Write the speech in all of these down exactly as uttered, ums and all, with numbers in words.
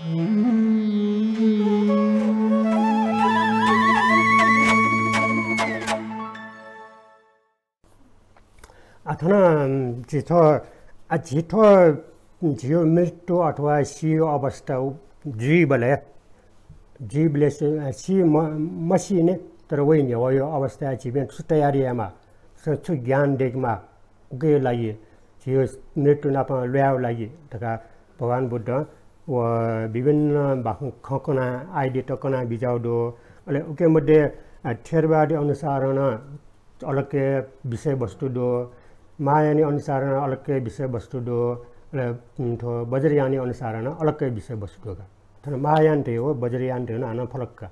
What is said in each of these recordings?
आ, थन झी थ्व, आ, झी थ्व, झीयो मृत्यु अथवा सीयो अवस्था उ-, जुइबलय्, जुइबलय् सु-, आ, सी म-, मसीनि, तर वइ न्ह्यवयो अवस्थाय् झीपिं छु तयारी यायेमाः, छु, छु ज्ञान दयेकेमाः, उकिया लागि, झीयो मृत्यु नाप ल्वायेयो लागि धकाः भगवान बुद्धं व विभिन्न बाखं खँ कना, idea त कना बिज्याउ दु। अले उके मध्ये, अ, थेरवादी अनुसारं नं अलग विषय वस्तु दु, महायानी अनुसारं नं अलग विषय वस्तु दु, अले, उम्, थ्व वज्रयानी अनुसारं नं अलग विषय वस्तु दु का। थन महायान धयो, वज्रयान धयो नं हानं फरक का।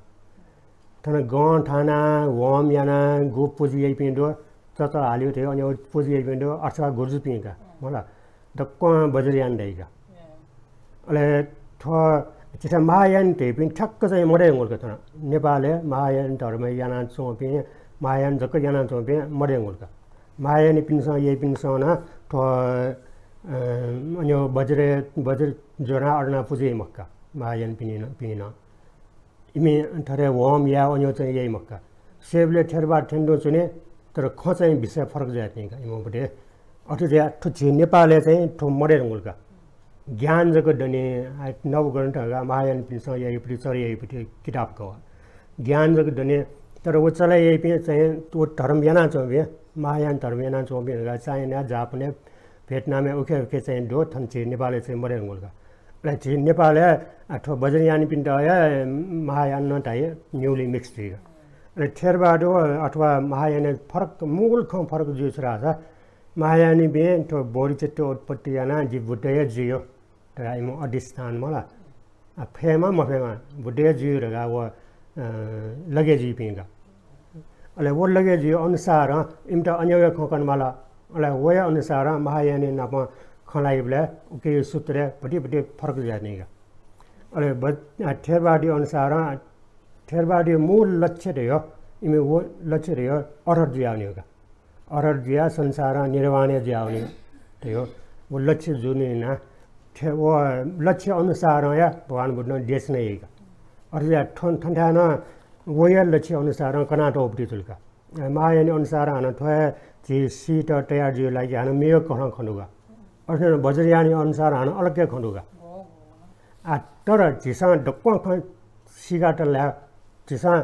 थन गं थाना, होम याना, गु पुजा याइपिं दु, चच हालियो धयो, अन्य पुजा याइपिं दु, अथवा गुरुजुपिं का। मला, दक्वं वज्रयान धाइ का। अले थ्व झीथाय् महायान धइपिं ठ्याक्क चाहिँ मदयेधुंकल का थन। नेपालय् महायान धर्म यानाच्वंपिं, महायान जक यानाच्वंपिं मदयेधुंकल का। महायानीपिन्सं याइपिन्सं नं थ्व, अ, अन्य वज्र, वज्र ज्वना अड्ना पुजा याइ मखु का। महायानपिनि नं, पिनि नं। इमि थथे होम या अन्यो चाहिँ याइ मखु का। स्वयेबलय् थेरवाद थ्यंदुं च्वने, तर खँ चाहिँ विषय फरक जुयाच्वनी का इमिगु पट्टि। अथे जुयाः थ्व झी नेपालय् चाहिँ थ्व मदयेधुंकल का। ज्ञान जक दने, आ, नवग्रन्थ धकाः महायानपिन्सं याइपट्टि, चर याइपट्टि किताब खः। ज्ञान जक दने, तर व चले याइपिं चाहिँ व धर्म यानाच्वंपिं, महायान धर्म यानाच्वंपिं धकाः चाइना, जापानय्, भियतनामय् उखे उखे चाहिँ दु, थन झी नेपालय् चाहिँ मदयेधुंकल का। अले झी नेपालय्, आ, थ्व वज्रयानीपिन्त हे महायान नं धाइ, newly mix जुइका। अले थेरवाद अथवा महायानय् फरक, मूल खँ फरक जुइ छु धाःसा, महायानीपिं थ्व बोधिचित्त उत्पत्ति यानाः जि बुद्ध हे जुइयो धकाः इमिगु अधिष्ठान मला। आ, फयेमा मफयेमा बुद्ध हे जुइयो धकाः व, अ, लगे जुइपिं का। अले व लगे जुइ अनुसारं इमित अन्यवया खँ कनेमाल। अले वया अनुसारं महायानी नाप खँ ल्हाइबलय् उके सूत्रय् भति भति फरक जुयाच्वनी का। अले ब-, आ, थेरवादी अनुसारं, थेरवादी मूल लक्ष्य धयो, इमि व लक्ष्य धयो अरहत जुयावनी का। अरहत जुयाः संसारं निर्वाणय् जुयावनी धयो। व लक्ष्य जुनिना, थे-, व लक्ष्य अनुसारं या भगवान बुद्धं देशना याइ का। अथे जुयाः थन-, थन्थाय् नं वया लक्ष्य अनुसारं कनातःगु पट्टि जुल का। अ, महायानी अनुसारं हानं थ्व हे झी सीत तयार जुइगु लागि हानं मेगु कथं खँ दु का। अथे नं वज्रयानी अनुसारं हानं अलग हे खँ दु का। आ, तर झीसं दक्वं खँ सीकातल ला, झीसं,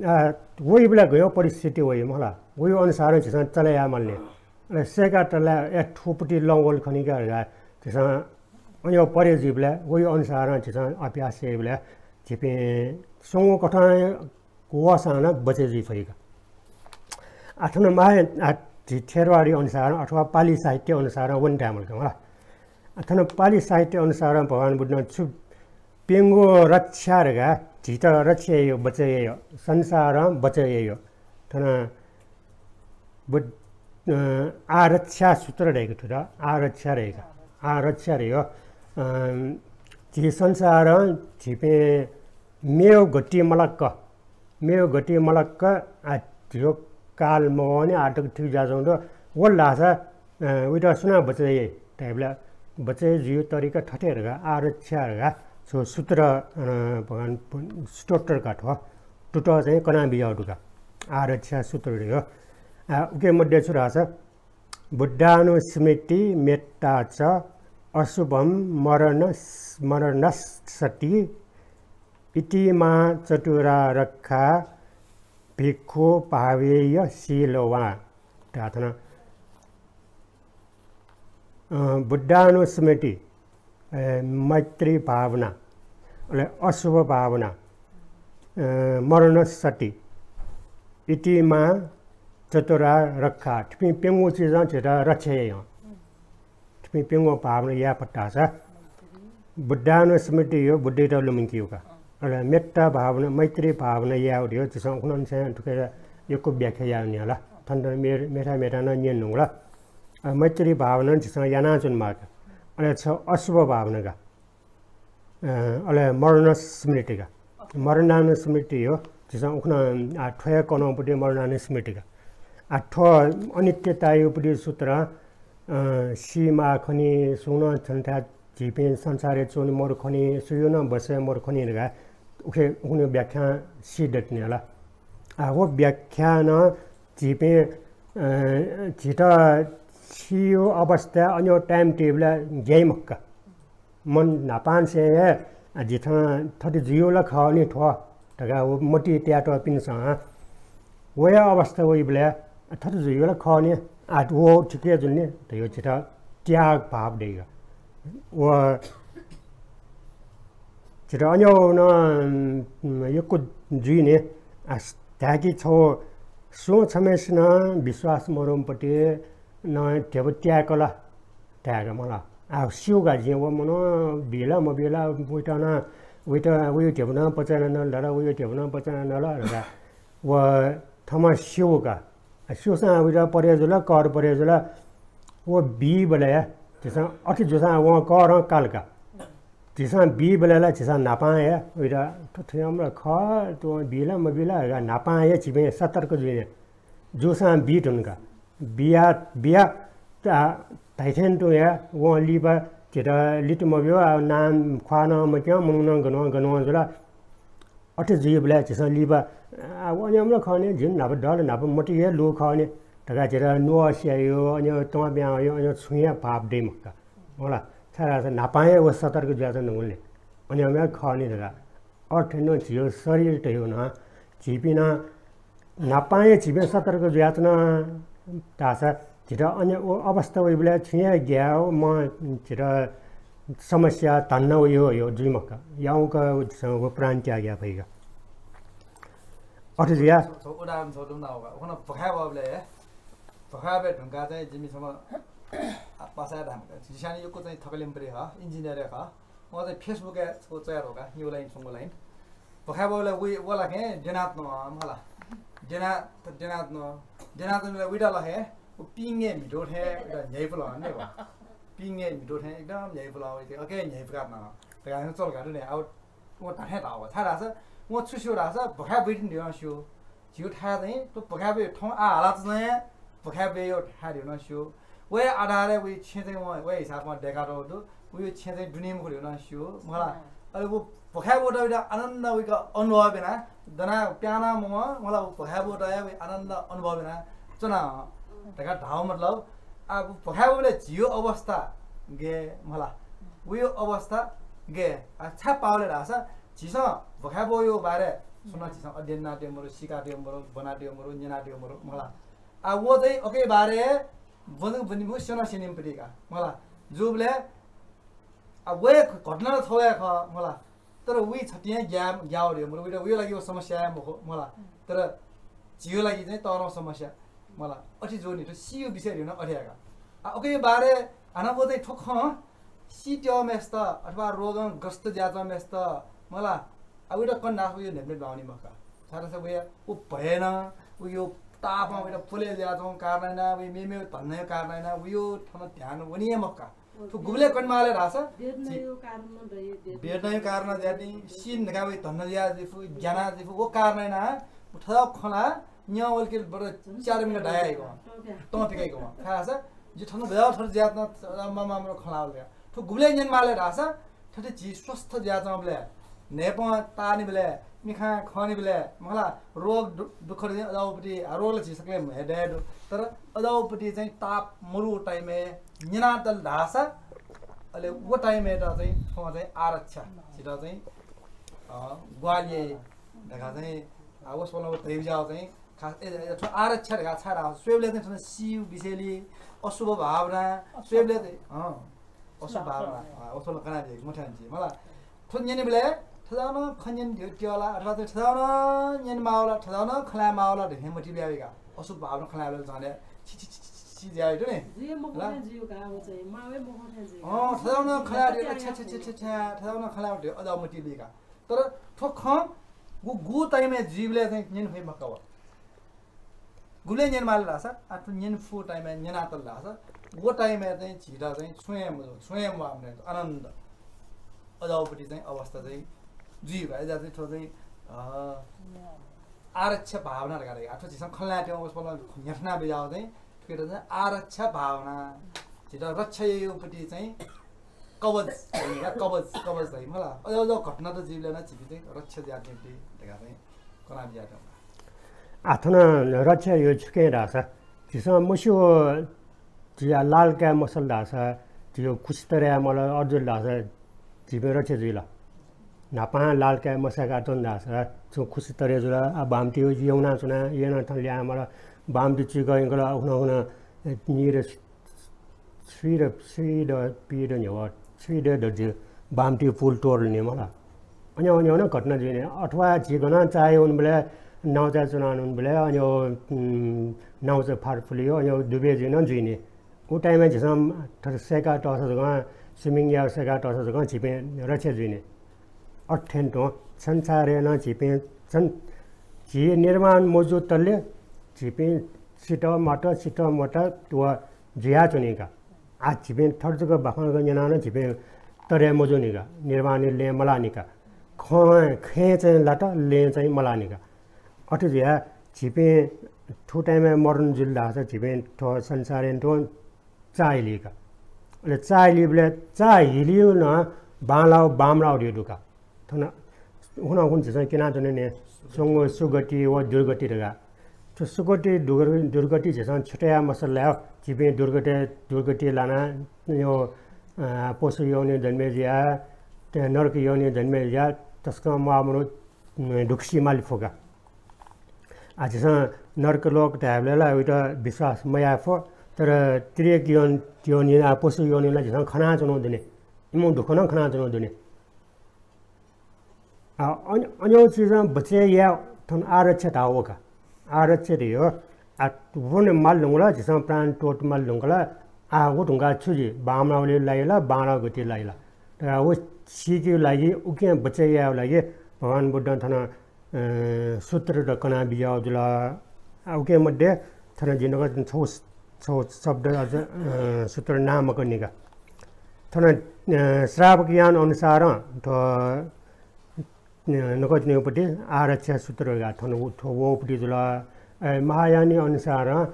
आ, वइबलय् गय् परिस्थिति वइ मला, वइ अनुसारं झीसं चले यायेमाल नि। अले सय्‌कातल ला, ए, थुपट्टि लं वल खनी का धकाः झीसं अन्यो परे जुइबलय् वइ अनुसारं झीसं अभ्यास याइबलय् झीपिं स्वंगू कथं वःसां नं बचय् जुइ फइ का। आ, थन माहे, आ, झी थेरवादी अनुसारं अथवा पालि साहित्य अनुसारं वने धायेमाल का मला। आ, थन पालि साहित्य अनुसारं भगवान बुद्धं छु प्यंगू रक्षा धकाः झीत रक्षा याइयो, बचय् याइयो, संसारं बचय् याइयो। थन बुद्ध, अ, आरक्षा सूत्र धइगु थुत, आरक्षा धइगु, आरक्षा धइगु, अ, झी संसारं झीपिं मेव गति मलक्क, मेव गति मलक्क, आ, झीगु काल मवःनि आतक ठीक जुयाच्वंगु दु। वल धाःसा, अ, वइत सुनां बचय् याइ धाइबलय् बचय् जुइगु तरिका थथे धकाः आरक्षा धकाः छगू सूत्र, अ, भगवान स्तोत्र का थ्व। तुतः चाहिँ कना बिज्याउ दु का। आरक्षा सूत्र धइगु। आ, उके मध्ये छु धाःसा बुद्धानुस्मृति मेत्ता च अशुभं मरण, मरणस्सति इतिमा चतुरा रक्षा भिक्खु भावेय्य शीलवा। धाथन, अ, बुद्धानुस्मृति, ए, मैत्री भावना, अले अशुभ भावना, ए, मरणस्सति, इतिमा चतुरा रक्षा, थुपिं प्यंगू चिजं झीत रक्षा याइ। थुपिं प्यंगू भावना याये फत धाःसा बुद्धानुस्मृति धइगु बुद्धयात लुमंकेगु का। अले मेत्ता भावना, मैत्री भावना यायेगु धइगु झीसं उखुन्हु चाहिँ थुके यक्व व्याख्या याये नि हला। थन थन मे-, मेथाय् मेथाय् नं न्यने धुंकल। अ, मैत्री भावना झीसं यानाच्वनेमाः का। अले छ अशुभ भावना का। अ, अले मरणस्मृति का। मरणानुस्मृति धइगु झीसं उखुन्हु, आ, थ्व हे कन्हय् पट्टि मरणानुस्मृति का। आ, थ्व अनित्यताया पट्टि सूत्र, अ, सीमाः खनी, सुं नं थनथाय् झीपिं संसारय् च्वने मरु खनी, सुयां नं बचय् मरु खनी धकाः उखे उखुन्हु व्याख्यान सिद्ध तिनि हला। आ, व व्याख्यानं झीपिं, अ, झीत सियो अवस्था अन्यो time table ग्याइ मखु का। मन न्हापांनिसें हे, आ, जिथं थथे जुइगु ला खः नि थ्व धकाः व मतिइ तयातःपिन्सं वया अवस्था वइबलय्, आ, थथे जुइगु ला खः नि, आ, व ठिकै जुल नि धयागु झीत त्याग भाव दइगु। व झीत अन्यो नं, उम्, यक्व जुइ नि। आ, धाय्‌कि छगू सुं छम्हेसिनं विश्वास मदुम्हपट्टि नं ध्यबा त्याय्‌कल धाय्‌क मला। आ, स्यू का जिं व मनं बी ला मबी ला, वइत नं, वइत, वयो ध्यबा नं पचा याना नल धकाः, वयो ध्यबा नं पचा याना नल धकाः। व थःम्हं स्यू का। आ, स्यूसां वइत परे जुल, कर परे जुल। व बीबलय् झीसं अथे जूसां वं करं काल का। झीसं बीबलय् ला झीसं न्हापां हे वइत थ्व थुयाम्ह खः, थ्वं बी ला मबी ला धकाः न्हापां हे झीपिं सतर्क जुइ नि। जूसां बी धुन का। बिया, बिया, आ, धाइथें तुं हे वं लिपा झीत लित मब्यू, आ, नां ख्वाः नं मक्यं, मनू नं गनं गनं जुल। अथे जुइबलय् झीसं लिपा, आ, व अन्योम्ह खः नि, झी न्हापा दल न्हापा मतिइ हे लू खः नि धकाः झीत नुगः स्यायो, अन्यो त्वँ ब्यां वयो, अन्यो छुं हे भाव दइ मखु का। होला, छाय्‌धाःसा न्हापां हे व सतर्क जुयाच्वनागुलिं। अन्योम्ह खः नि धकाः। अथे नं झीगु शरीर धयागु नं झीपिं नं न्हापां हे झीपिं सतर्क जुयाच्वन धाःसा झीत अन्य व अवस्था वइबलय् छुं हे ग्याये मं झीत समस्या धन्दा वयो, यो जुइ मखु का। याउँक झीसं व प्राण त्याग याये फइ का। अथे जुया। छगू उदाहरण छगू लुमना वः का। उखुन्हु भुखाय् वःबलय्, भुखाय् वये धुंकाः चाहिँ जिमि छम्ह, आ, पासाया धाम का। झी स्यानां यक्व चाहिँ थकालिम्ह परि खः, engineer हे खः। वं चाहिँ Facebook-य् छगू च्वयातःगु का, new line, छुं line। भुखाय् वःबलय् वइ, व ला खँ द्यनातःगु मला। द्यना, द्यनातःगु, द्यनातःगुबलय् वइत ला खँ, व पिंगय् म्हितू थें वइत न्ह्याइपुल हने व। पिंगय् म्हितू थें एकदम न्ह्याइपुल वइत, अके न्ह्याइपुकातःगु। धकाः च्वल का दुने, आ, व धाथें धाःगु। छाय्‌धाःसा, वं छु स्यू धाःसा, भुखाय् वइतिनि धयागु नं स्यू। झीगु थाय् चाहिँ, थ्व भुखाय् वये थौं आः हालाच्वना हे, भुखाय् वयेगु थाय् धयागु नं स्यू। वया आधारय् वइ छेँ चाहिँ वं, वया हिसाबं दय्‌कातःगु दु। वया छेँ चाहिँ दुने मखु धयागु नं स्यू, मला। अले व भुखाय् वःत वइत आनन्द वइक अनुभव याना, दनाः प्यानाः मवं, मला, व भुखाय् वःत हे वइ आनन्द अनुभव याना च्वना। धकाः धाःगु मतलब, आ, व भुखाय् वःबलय् झीगु अवस्था गय्, मला, वयो अवस्था गय्। आ, छाय् पावलय् धाःसा, झीसं भुखाय् वःयो बारे सुं नं झीसं अध्ययन यानातःगु मरु, सीकातःगु मरु, ब्वनातःगु मरु, न्यनातःगु मरु, मला। आ, व चाहिँ अके बारे ब्वंगु ब्वनीम्ह स्यनं स्यनीम्ह पति का, मला। जूबलय्, आ, वया घटना ला थ्व हे खः, मला। तर वइ छतिं हे ग्या-, ग्याः वःगु मरु, वइत, वयो लागि व समस्या हे मखु, मला। तर झीयो लागि चाहिँ तःधंगु समस्या, मला। अथे जुइ नि, थ्व सीयो विषय धयागु नं अथे हे का। आ, अके बारे हानं व चाहिँ थ्व खँ सीत्यंम्हय्‌सित अथवा रोगं ग्रस्त जुयाच्वंम्हय्‌सित, मला, आ, वइत कन्हय् धाःसा वयो न्ह्यःने बाः वनी मखु का। छाय्‌धाःसा वया व भयं, वयो तापं वइत प्वले जुयाच्वंगु कारणं यानाः, वया मेमेगु धन्दायो कारणं यानाः, वयो थन ध्यान वनी हे मखु का। थ्व गुबलय् कनेमाल धाःसा, वेदनायो कारणं दइ, वेदनायो कारणं जुयादी, सीन धकाः वइ धन्दा जुयादी फु, ग्यानादी फु, व कारणं यानाः व थःगु खँ ला न्यं वल कि बरु च्यादँ मिला दायाः वइ, तं पिकाइगु वं। छाय्‌धाःसा जि थन गय् थथे जुयाच्वन, मामा मरु खँ ल्हाः वल का। थ्व गुबलय् न्यनेमाल धाःसा, थथे झी स्वस्थ जुयाच्वंबलय्, न्हाय्‌पं ताःनिबलय्, मिखां खंनिबलय्, मला, रोग दु-, दुःख दु, अजावपति, आ, रोग ला झी सकलें म्हे दये दु। तर अजावपति चाहिँ ताप मरु time-य् न्यनातल धाःसा, अले व time-य् त चाहिँ थ्वं चाहिँ आरक्षा, झीत चाहिँ, अ, ग्वाहालि याइ धकाः चाहिँ, आ, वसपोलं व धयाबिज्याःगु चाहिँ खास, ए, ए, थ्व आरक्षा धकाः छाय् धाःसा, स्वयेबलय् चाहिँ थन सीयो विषयलय् अशुभ भावना, स्वयेबलय् चाहिँ, अँ, अशुभ भावना, अँ, अशुभ कनाबियागु मथ्यान छि, मला। थ्व न्यनेबलय् थज्याःगु नं खँ न्यने त्यः ला, अथवा चाहिँ थज्याःगु नं न्यने माः ला, थज्याःगु नं खँ ल्हाये माः ला धइथें मतिइ बियावइ का। अशुभ भावना खँ ल्हायेबलय् झन हे छि, छि, छि, छि, छि ज्या याइ नि। जुइ मखु थें जुइ का, व चाहिँ माः वइ मखु थें जुइ का। अँ, थज्याःगु नं खँ ल्हाये, छ्या, छ्या, छ्या, छ्या, थज्याःगु नं खँ ल्हाये अजावं मतिइ बी का। तर थ्व खँ गु, गु time-य् जुइबलय् चाहिँ न्यने फइ मखु का व। गुबलय् न्यनेमाल धाःसा, आ, थ्व न्यने फु time-य् न्यनातल धाःसा, व time-य् चाहिँ झीत चाहिँ छुं हे मजू, छुं हे म्वाः, आनन्द। अजावपति चाहिँ अवस्था चाहिँ जुइ का। अय्‌जुयाः चाहिँ थ्व चाहिँ, अ, आरक्षा भावना धकाः धाइ। आ, थ्व झीसं खँ ल्हाये त्यंगु वसपोलं न्ह्यथना बिज्याःगु चाहिँ, थुकियात चाहिँ आरक्षा भावना। झीत रक्षा याइयोपति चाहिँ कवच, कवच, कवच धाइ मला। अज्याःगु घटना त जुइबलय् नं झीपिं चाहिँ रक्षा जुयाच्वनेगु दु धकाः चाहिँ कना बियाच्वंगु। आः थन रक्षा यु छुकिं धाःसा, झीसं मस्यू, झीया लाल काये मसल धाःसा, झीगु खुसि तरे याये मल, अथे जुल धाःसा, झीपिं रक्षा जुइ ला? न्हापां लाल काये मसय्काच्वन धाःसा, छुं खुसि तरे जुल, आः बांमतिइ यंवनाच्वना, यंनाः थन ल्याहां मल, बांमति चुइक यंकल, हुन हुन निर स्वीर, स्वीर पीर न्ह्यः, स्वीर दज्यु बांमतिइ पुल त्वःतल नि मला। अज्याःगु, अज्याःगु नं घटना जुइ नि। अथवा झी गनं चाःहिउ वनेबलय्, नाउँचाय् च्वना वनेबलय्, अज्याःगु, उम्, नाउँचा फात फुलिउ, अज्याःगु दुबे जुइ नं जुइ नि। उ time-य् झीसं थथे सय्कातःसा जकं, swimming यायेगु सय्कातःसा जकं झीपिं रक्षा जुइ नि। अथें तुं संसारय् नं झीपिं सं-, झी निर्माण मजुतले झीपिं सित मत, सित मत व जुयाच्वनी का। आः झीपिं थथे जक बाखंक न्यनाः नं झीपिं तरे मजूनि का, निर्वाणय् लँय् मलाःनि का। खँ, खँय् चाहिँ लात, लँय् चाहिँ मलाःनि का। अथे जुयाः झीपिं थुगु time-य् मरण जुल धाःसा झीपिं थ्व संसारय् तुं चाःहिली का। अले चाःहिलीबलय् चाःहिलिउ नं बांलाउ बांमलाउ धइगु दु का। थन हुन हुन झीसं क्यनाच्वने नि, स्वंगू सुगति व दुर्गति धकाः। थ्व सुगति दुर्ग-, दुर्गति झीसं छुट्याये मसल ला, झीपिं दुर्गति, दुर्गति लानाः यो, अ, पशु योनिइ जन्मे जुयाः, त-, नरक योनिइ जन्मे जुयाः तसकं म्वाःमदु, अ, दुःख सी माले फु का। आः झीसं नरक लोक धायेबलय् ला उइत विश्वास मयाये फु, तर तिर्यक योन-, योनिइ ला, पशु योनिइ ला झीसं खनाच्वनागु दु नि। इमिगु दुःख नं खनाच्वनागु दु नि। आ, अन-, अज्याःगु चिजं बचय् याये थन आरक्षा धाःगु का। आरक्षा धइगु, आ, वने माल धुंकल, झीसं प्राण त्वःते माल धुंकल, आ, व धुंकाः छु जुइ? बांमलाउगुलिइ लाइ ला, बांलाउ गतिइ लाइ ला? तर व सीकेगु लागि, उकिं बचय् यायेगु लागि भगवान बुद्धं थन अ, सूत्र त कना बिज्याःगु जुल। आ, उके मध्ये थन जिं नकतिनि छगू, छगू शब्द अझ, अ, सूत्र नां मकने का। थन, अ, श्रावक यान अनुसारं थ्व, अ, नकतिनि उपति आरक्षा सूत्र का थन उ-, थ्व वःपति जुल। अ, महायानी अनुसारं, अ,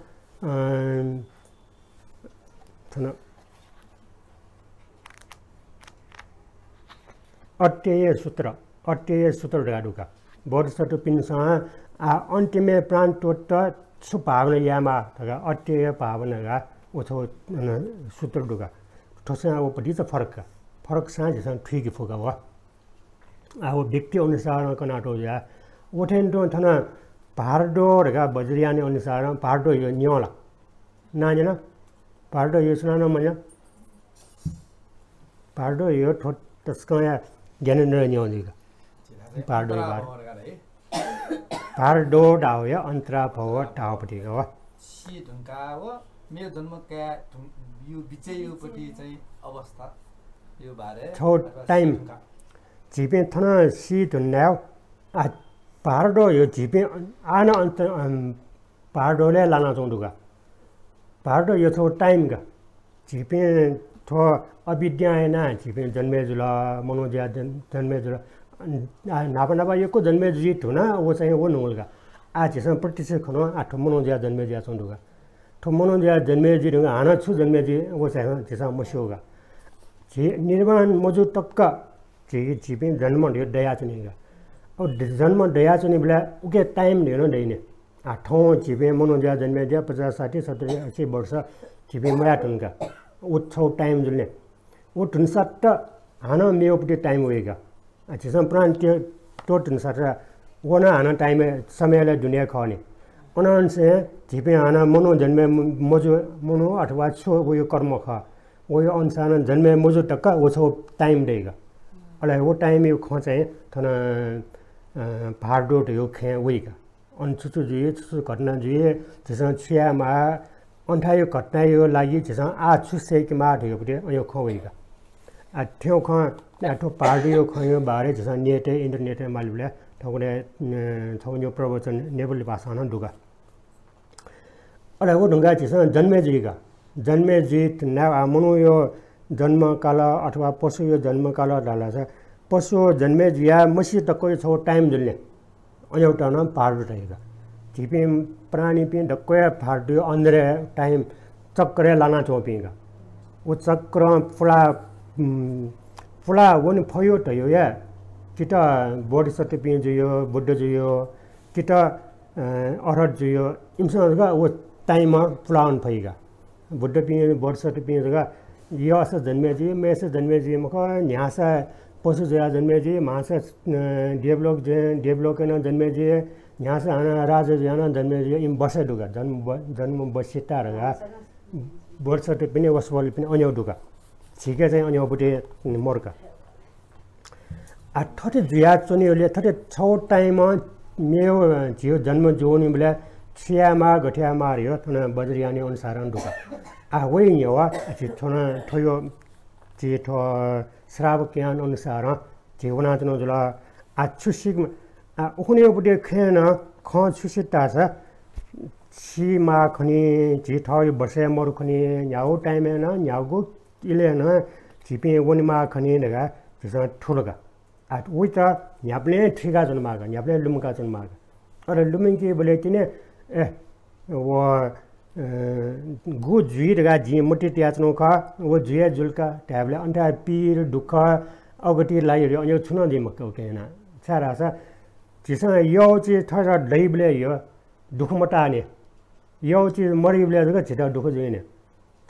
थन अत्यय सूत्र, अत्यय सूत्र धकाः दु का। बोधिसत्वपिन्सं आ अन्तिमय् प्राण त्वःतेत छु भावना यायेमाः धकाः अत्यय भावना धकाः व छगू, अन, सूत्र दु का। थ्वसां व भतिचा फरक का। फरकसां झीसं थुइके फु का व। आ, व व्यक्ति अनुसारं कनातःगु जुयाः। व थें तुं थन भारद्वः धकाः वज्रयानी अनुसारं भारद्वः यो न्यं ला? नां न्यन? भारद्वः यो सुनानं मन्यं? भारद्वः यो थ्व तसकं या ज्ञानेन्द्र न्यं जुइ का। भारद्वः, भार। भारद्वः धाःगु या अन्तराभव धाःगुपति का व। सी धुंकाः व मेगु जन्म काये धुं-, यु बिचय् युपति चाहिँ अवस्था यो बारे छगू अथवा time। सी धुंकाः। झीपिं थन सी धुन धायेगु, आ, भारद्वः यो झीपिं आः नं अन्त, अम, भारद्वःलय् लानाच्वंगु दु का। भारद्वः यो छगू time का। झीपिं थ्व अविद्यां यानाः झीपिं जन्मे जुल, मनू जुयाः जन-, जन्मे जुल। आ, न्हापा न्हापा यक्व जन्मे जुइ धुन, व चाहिँ व न्हूगु का। आः झीसं प्रत्यक्ष खन, आः थ्व मनू जुयाः जन्मे जुयाच्वंगु दु का। थ्व मनू जुयाः जन्मे जुइ धुंकाः हानं छु जन्मे जुइ, व चाहिँ झीसं मस्यू का। झी निर्वाण मजू तक झी, झीपिं जन्म धइगु दयाच्वनी का। अब ध-, जन्म दयाच्वनीबलय् उके time धइगु नं दइने। आ, थौं झीपिं मनू जुयाः जन्मे जुयाः पचास, साठी, सत्तरी, अस्सी वर्ष झीपिं मयाः धुन का। उ छगू time जुल नि। उ धुनसात हानं मेगुपति time वइ का। आ, झीसं प्राण त्य-, त्वःते धुनसात व नं हानं time, समयलय् दुने खः नि। अनंनिसें झीपिं हानं मनू जन्मे म-, मजू, मनू अथवा छु व यो कर्म खः। व यो अनुसारं जन्मे मजू तक व छगू time दइ का। अले व time यो खँ चाहिँ थन, अ, भारद्वः धइगु खँय् वइ का। अन छु छु जुइ, छु छु घटना जुइ, झीसं छु यायेमाः, अन थाय् यो घटना यो लागि झीसं आः छु सय्केमाः धइगुपति अन यो खँ वइ का। आ, थ्व खँ, आ, थ्व भारद्वः यो खँ यो बारे झीसं net-य्, internet-य् मालीबलय् थौंकन्हय्, अ, छगू न्यू प्रवचन नेपाली भाषां नं दु का। अले व धुंकाः झीसं जन्मे जुइ का। जन्मे जुइ धुनाः आ मनूयो जन्मकाल अथवा पशुयो जन्मकाल धाःसा पशु जन्मे जुयाः मसी तकयो छगू time जुल नि। अन यो नं भारद्वः धाइ का। झीपिं प्राणीपिं दक्वया भारद्वःयो अन्धरय् time चक्रय् लानाच्वंपिं का। व चक्रं पुला उम्, पुला वने फयो धयो या, कि त बोधिसत्वपिं जुयो, बुद्ध जुयो, कि त, अ, अर्हत जुयो, इमिसं जक व time पुला वने फइगा। बुद्धपिं, बोधिसत्वपिं जक यःसा जन्मे जुइ, मयःसा जन्मे जुइ मखु, न्ह्यासा पशु जुया जन्मे जुइ, म्हासा, अ, देवलोक जुइ, देवलोकय् नं जन्मे जुइ, न्ह्यासा हानं राजा जुया नं जन्मे जुइ, इमि बसे दुगा, जन्म ब-, जन्म बसिता धगा। बोधिसत्वपिं, वसपोलपिं अन्यौ दुगा। झीके चाहिँ अन्यौ बुटे मरुका। आ, थथे जुयाच्वनीबलय् थथे छौ time मेव झीयो जन्म जूनिबलय् छु यायेमाः, गथे यायेमाः धयो थन वज्रयान अनुसारं दुका। आ, वइ न्ह्यवा, आ, झी थन थयो, झी थ्व श्रावक यान अनुसारं झी वनाच्वना जुल। आ, छु सिक-, आ, उखुन्हु बुटे खँय् नं खँ छु सित धाःसा, सीमाः खनी, झी थःयो बसय् मरु खनी, न्ह्यागु time-य् नं, न्ह्यागु इलय् नं झीपिं वनेमाः खनी धकाः झीसं थुल का। आ, उइत न्ह्याबलें थुइकाच्वनेमाः का, न्ह्याबलें लुमंकाच्वनेमाः का। अले लुमंकीबलय् तिनि, ए, व, अ, गु जुइ धकाः जिं मतिइ तयाच्वनागु खः, व जुइ हे जुल का धायेबलय् अन्त पीर, दुःख, अगति लाइ धयो अन्यौ छुं नं जुइ मखु का उकिं यानाः। छाय्धाःसा झीसं यःगु चिज थःत दइबलय् यो दुःख मताःनि। यःगु चिज मदइबलय् जक झीत दुःख जुइनि।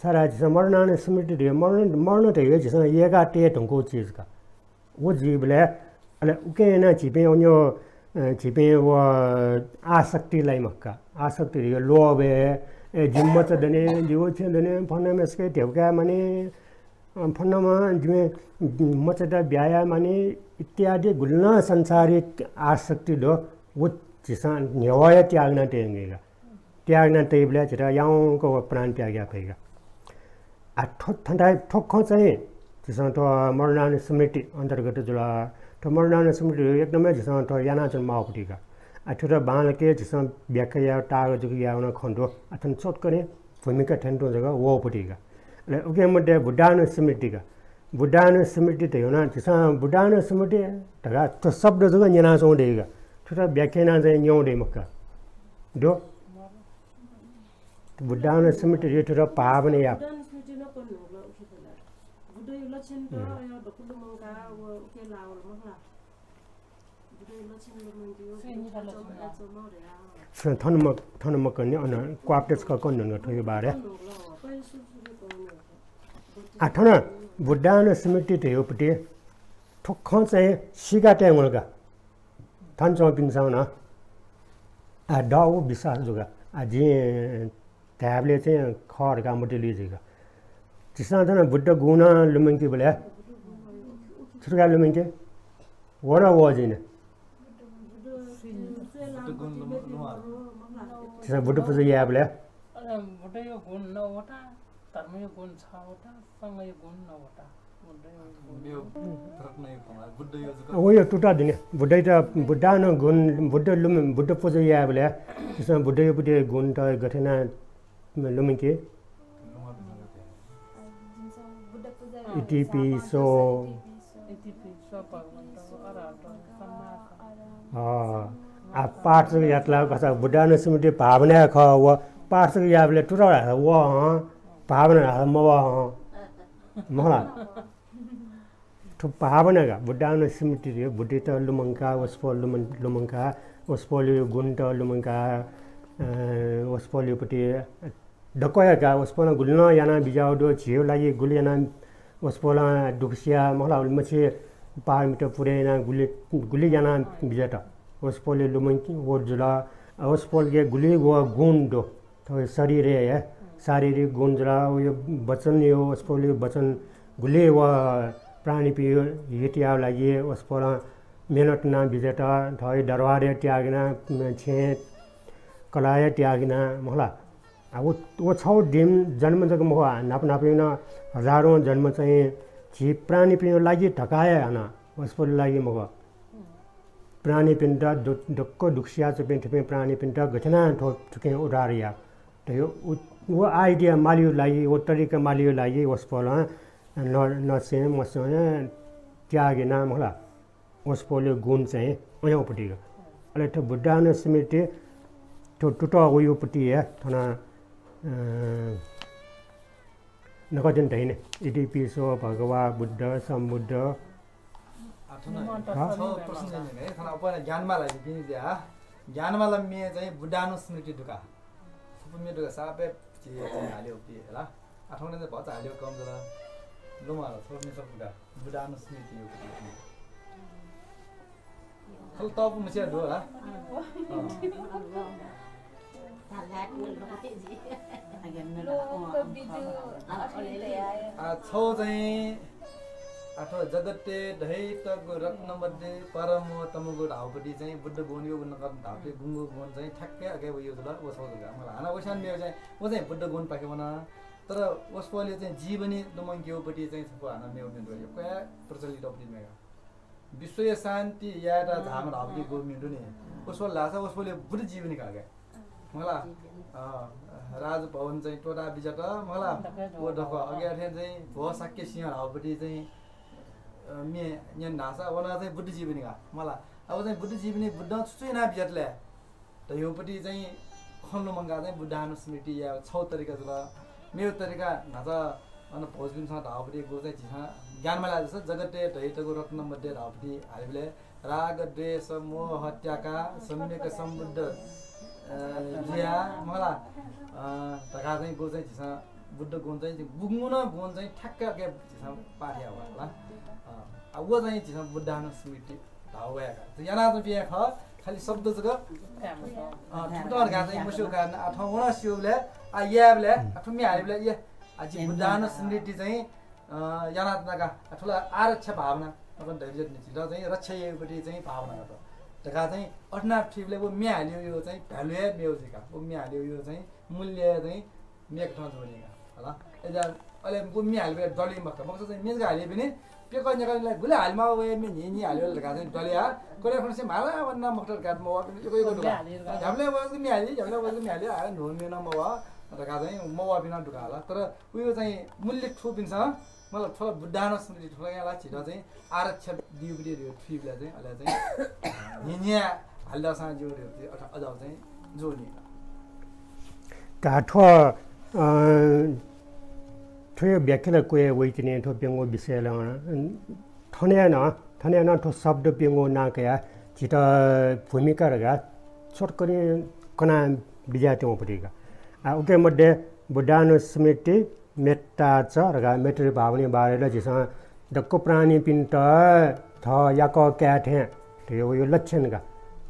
छाय्धाःसा झीसं मरणानुस्मृति धयो, मरण, मरण धयो झीसं यय्का तये धुंकूगु चिज का। व जुइबलय्, अले उकिं यानाः झीपिं अन्यौ, अ, झीपिं व आसक्ति लाइ मखु का। आसक्ति धयो लोभ हे, ए, जिमि मचा दने, जिगु छेँ दने, फलानाम्हय्सिके धेबा काये मानि, अ, फलानाम्ह जिमि मचात ब्याहा याये मानि इत्यादि गुलिं नं सांसारिक आसक्ति दु, व झीसं न्ह्यवया त्याग याना तयेगु का। त्याग याना तइबलय् झीत याउँक व प्राण त्याग याये फइ का। आ, थ्व, थन धाइ, थ्व खँ चाहिँ झीसं थ्व मरणानुस्मृति अन्तर्गत जुल। थ्व मरणानुस्मृति एकदमै झीसं थ्व यानाच्वने माःगु पति का। आ, थ्वत बांलाक झीसं व्याख्या यायेगु ताःगु जक यायेगु नं खँ दु। आ, थन छोटकने भूमिका थ्यंतुं जक वःगु पति का। अले उकिया मध्ये बुद्धानुस्मृति का। बुद्धानुस्मृति धयो नं झीसं बुद्धानुस्मृति धकाः थ्व शब्द जक न्यनाच्वंगु दइ का। थ्वत व्याख्या यानाः चाहिँ न्यंगु दइ मखु का। दु? बुद्धानुस्मृति धयो थ्वत भावना याः। बुद्धयो लक्षण त, हम्म। अय् दकु लुमंकाः व उके लाः वल मखु ला। बुद्धयो लक्षण लुमंकेगु, बुद्ध लक्षण ला। थन म-, थन मकने, अन क्वापतय् छकः कने धुंकल थ्वयो बारे। आ, थन बुद्धानुस्मृति धयो पति थ्व खँ चाहिँ सीका तयेगु का। थन च्वंपिन्सं नं, आ, दःगु विश्वास जू का। आ, जिं धायेबलय् चाहिँ खः धकाः मतिइ लुइ जुइ का। झीसं थन बुद्ध गुण लुमंकीबलय् छु धकाः लुमंके? व नं वः जुइन। झीसं बुद्ध पुजा यायेबलय् अले बुद्धयो गुण नवता, धर्मयो गुण छवता, संघयो गुण नवता। बुद्धयो गुण। वयो तुता दिने। बुद्धइत, बुद्धानुगुण, बुद्ध लुम-, बुद्ध पुजा यायेबलय् झीसं बुद्धयो पति गुणत गथे यानाः लुमंके? इतिपि सो। इतिपि सो भगवन्तो अरहतो सम्मा। अ, आ, पाठ जक यात ला कसा बुद्धानुस्मृति भावना खः, व पाठ जक याःबलय् तुरः धाःसा वः हं, भावना धाःसा मवः हं। मखु ला? थ्व भावना का, बुद्धानुस्मृति धयो, बुद्धइत लुमंकाः, वसपोल लुमं-, लुमंकाः, वसपोलयो गुणत लुमंकाः, अ, वसपोलयो पति दक्व हे का, वसपोलं गुलि नं याना बिज्याःगु दु, झीयो लागि गुलि याना, वसपोलं दुःख सिया, मखु ला, उलिमछि पारमिता पुरे याना गुलि, गुलि याना बिज्यात। वसपोलयो लुमंके व जुल, वसपोलके गुलि व गुण दु। थ्व शरीरय् हे शारीरिक गुण जुल, वयो वचनयो, वसपोलयो वचन गुलि व प्राणीपियो हित यायेगु लागि वसपोलं मेहनत याना बिज्यात, थःयो दरबार हे त्याग याना, छेँ कलाः हे त्याग याना, मखु ला। आ, व, व छौ दिम जन्म जक मखु, आ, न्हापा न्हापायो नं हजारौं जन्म चाहिँ झी प्राणीपियो लागि धकाः हे हानं, वसपोलयो लागि मखु। प्राणीपिन्त दु-, दक्व दुःख सियाच्वंपिं थुपिं प्राणीपिन्त गथे यानाः थ्व, थुकिं उद्धार याये धयो, उ, व idea मालेयो लागि, व तरिका मालेयो लागि वसपोलं न-, नसें मसें त्याग याना, मखु ला। वसपोलयो गुण चाहिँ अय् पति। अले थ्व बुद्धानुस्मृति थ्व तुतः वयो पति हे थन, अ, नकतिनि धइने, इतिपिसो भगवा बुद्ध सम्बुद्ध। आ, थन निम्ह छगू प्रश्न चाहिँ नि, थन अपन ज्ञानमाला जिपिं ज्या। ज्ञानमाला म्ये चाहिँ बुद्धानुस्मृति दुका। छपु म्ये दुका सापे छि चाहिँ हाल्यो पि हला। आठौं चाहिँ भचा हाल्यो कम जला। लुमाला छपु म्ये छपु दुका। बुद्धानुस्मृति यो। खल तप मुछ्या दु हला। आ, छौ चाहिँ अथवा जगत्ते धैतगु रत्न मध्ये परमोत्तमगु धाउपति चाहिँ बुद्ध गुण यो गुण धाउपति गुंगु गुण चाहिँ ठ्याक्कै अगे वयो जुल, व छौ जुल। मला हाना वसान मेव चाहिँ, व चाहिँ बुद्ध गुण पाखे वना। तर वसपोले चाहिँ जीवनी दमंक्योपति चाहिँ छपु हाना मेव मेव यो क्या प्रचलित अपति मेगा। विश्वया शान्ति यायेत झाःम्ह धाःपति गु म्ये दु नि। वसपोल धाःसा वसपोले बुद्ध जीवनी का क्या। मला, अ, राजभवन चाहिँ त्वःता बिज्यात, मला, व दक्व अगे अथे चाहिँ भो शाक्य सिंह धाःपति चाहिँ, अ, म्ये न्यन धाःसा वना चाहिँ बुद्ध जीवनी का। मला, अब चाहिँ बुद्ध जीवनी बुद्धं छु छु याना बिज्यात ले। धयोपति चाहिँ खँ लुमंका चाहिँ बुद्धानुस्मृति या छौ तरिका जुल। मेव तरिका न्हाचा अन भौजपिन्सं धाउपति गु चाहिँ झीसं ज्ञानमाला जस जगत्ते धैतगु रत्न मध्ये धाउपति हालिबले राग द्वेष मोह त्याका सम्यक सम्बुद्ध, अ, जुया मला, अ, धका चाहिँ गु चाहिँ झीसं बुद्ध गुण चाहिँ बुंगुन गुण चाहिँ ठ्याक्क के झीसं पाठ या होला। अ, आ, व चाहिँ झीसं बुद्धानुस्मृति धाउ वया का। त याना त बिया ख, खाली शब्द जक, अ, थुतः का चाहिँ मस्यू का, आ, थौं वन स्यूबले, आ, याबले, आ, थुमि हाइबले, या, आ, जि बुद्धानुस्मृति चाहिँ, अ, याना त का, आ, थुला आरक्षा भावना, अपन धैर्य नि, झिल चाहिँ रक्षा याइपति चाहिँ भावना का त। धका चाहिँ अठना थिबले व म्ये हालियो यो चाहिँ value हे मेव जिका, व म्ये हालियो यो चाहिँ मूल्य चाहिँ मेक थन जोनी का। हला। एजा, अले व म्ये हालिबले दली मखा। मखा चाहिँ मेजगा हालियो बिने, पेक न्याका ला गुले हालिमा वे म्ये नि नि हालियो धका चाहिँ दली आ। कोले खनसे माला वन्ना मखा का म वा बिने, एको एको दुका। झ्यामले वा म्ये हालि, झ्यामले वा म्ये हालि, आ, न्हू म्ये न मवा, धका चाहिँ मवा बिना दुका हला। तर उयो चाहिँ मूल्य थुपिन्सं, मतलब, थोला बुद्धानुस्मृति थोला याला छिदा चाहिँ आरक्षा दिउपति रे थुइबला चाहिँ, अले चाहिँ, निन्या हालदासां जो रे, अथ अजाउ चाहिँ, जो नि। का थ्व, अ, थ्वया व्याख्याला क्वय् वइतिनि थ्व प्यंगू विषयलं, अ, थनय् नं, थनय् नं थ्व शब्द प्यंगू नां कयाः झीत भूमिका धकाः छोटकरी कना बिज्याते वंपतिका। आ, उके मध्ये बुद्धानुस्मृति, मेत्ता च धकाः मैत्री भावना बारे ला झीसं दक्व प्राणीपिन्त थः याकः काये थें धयो यो लक्षण का।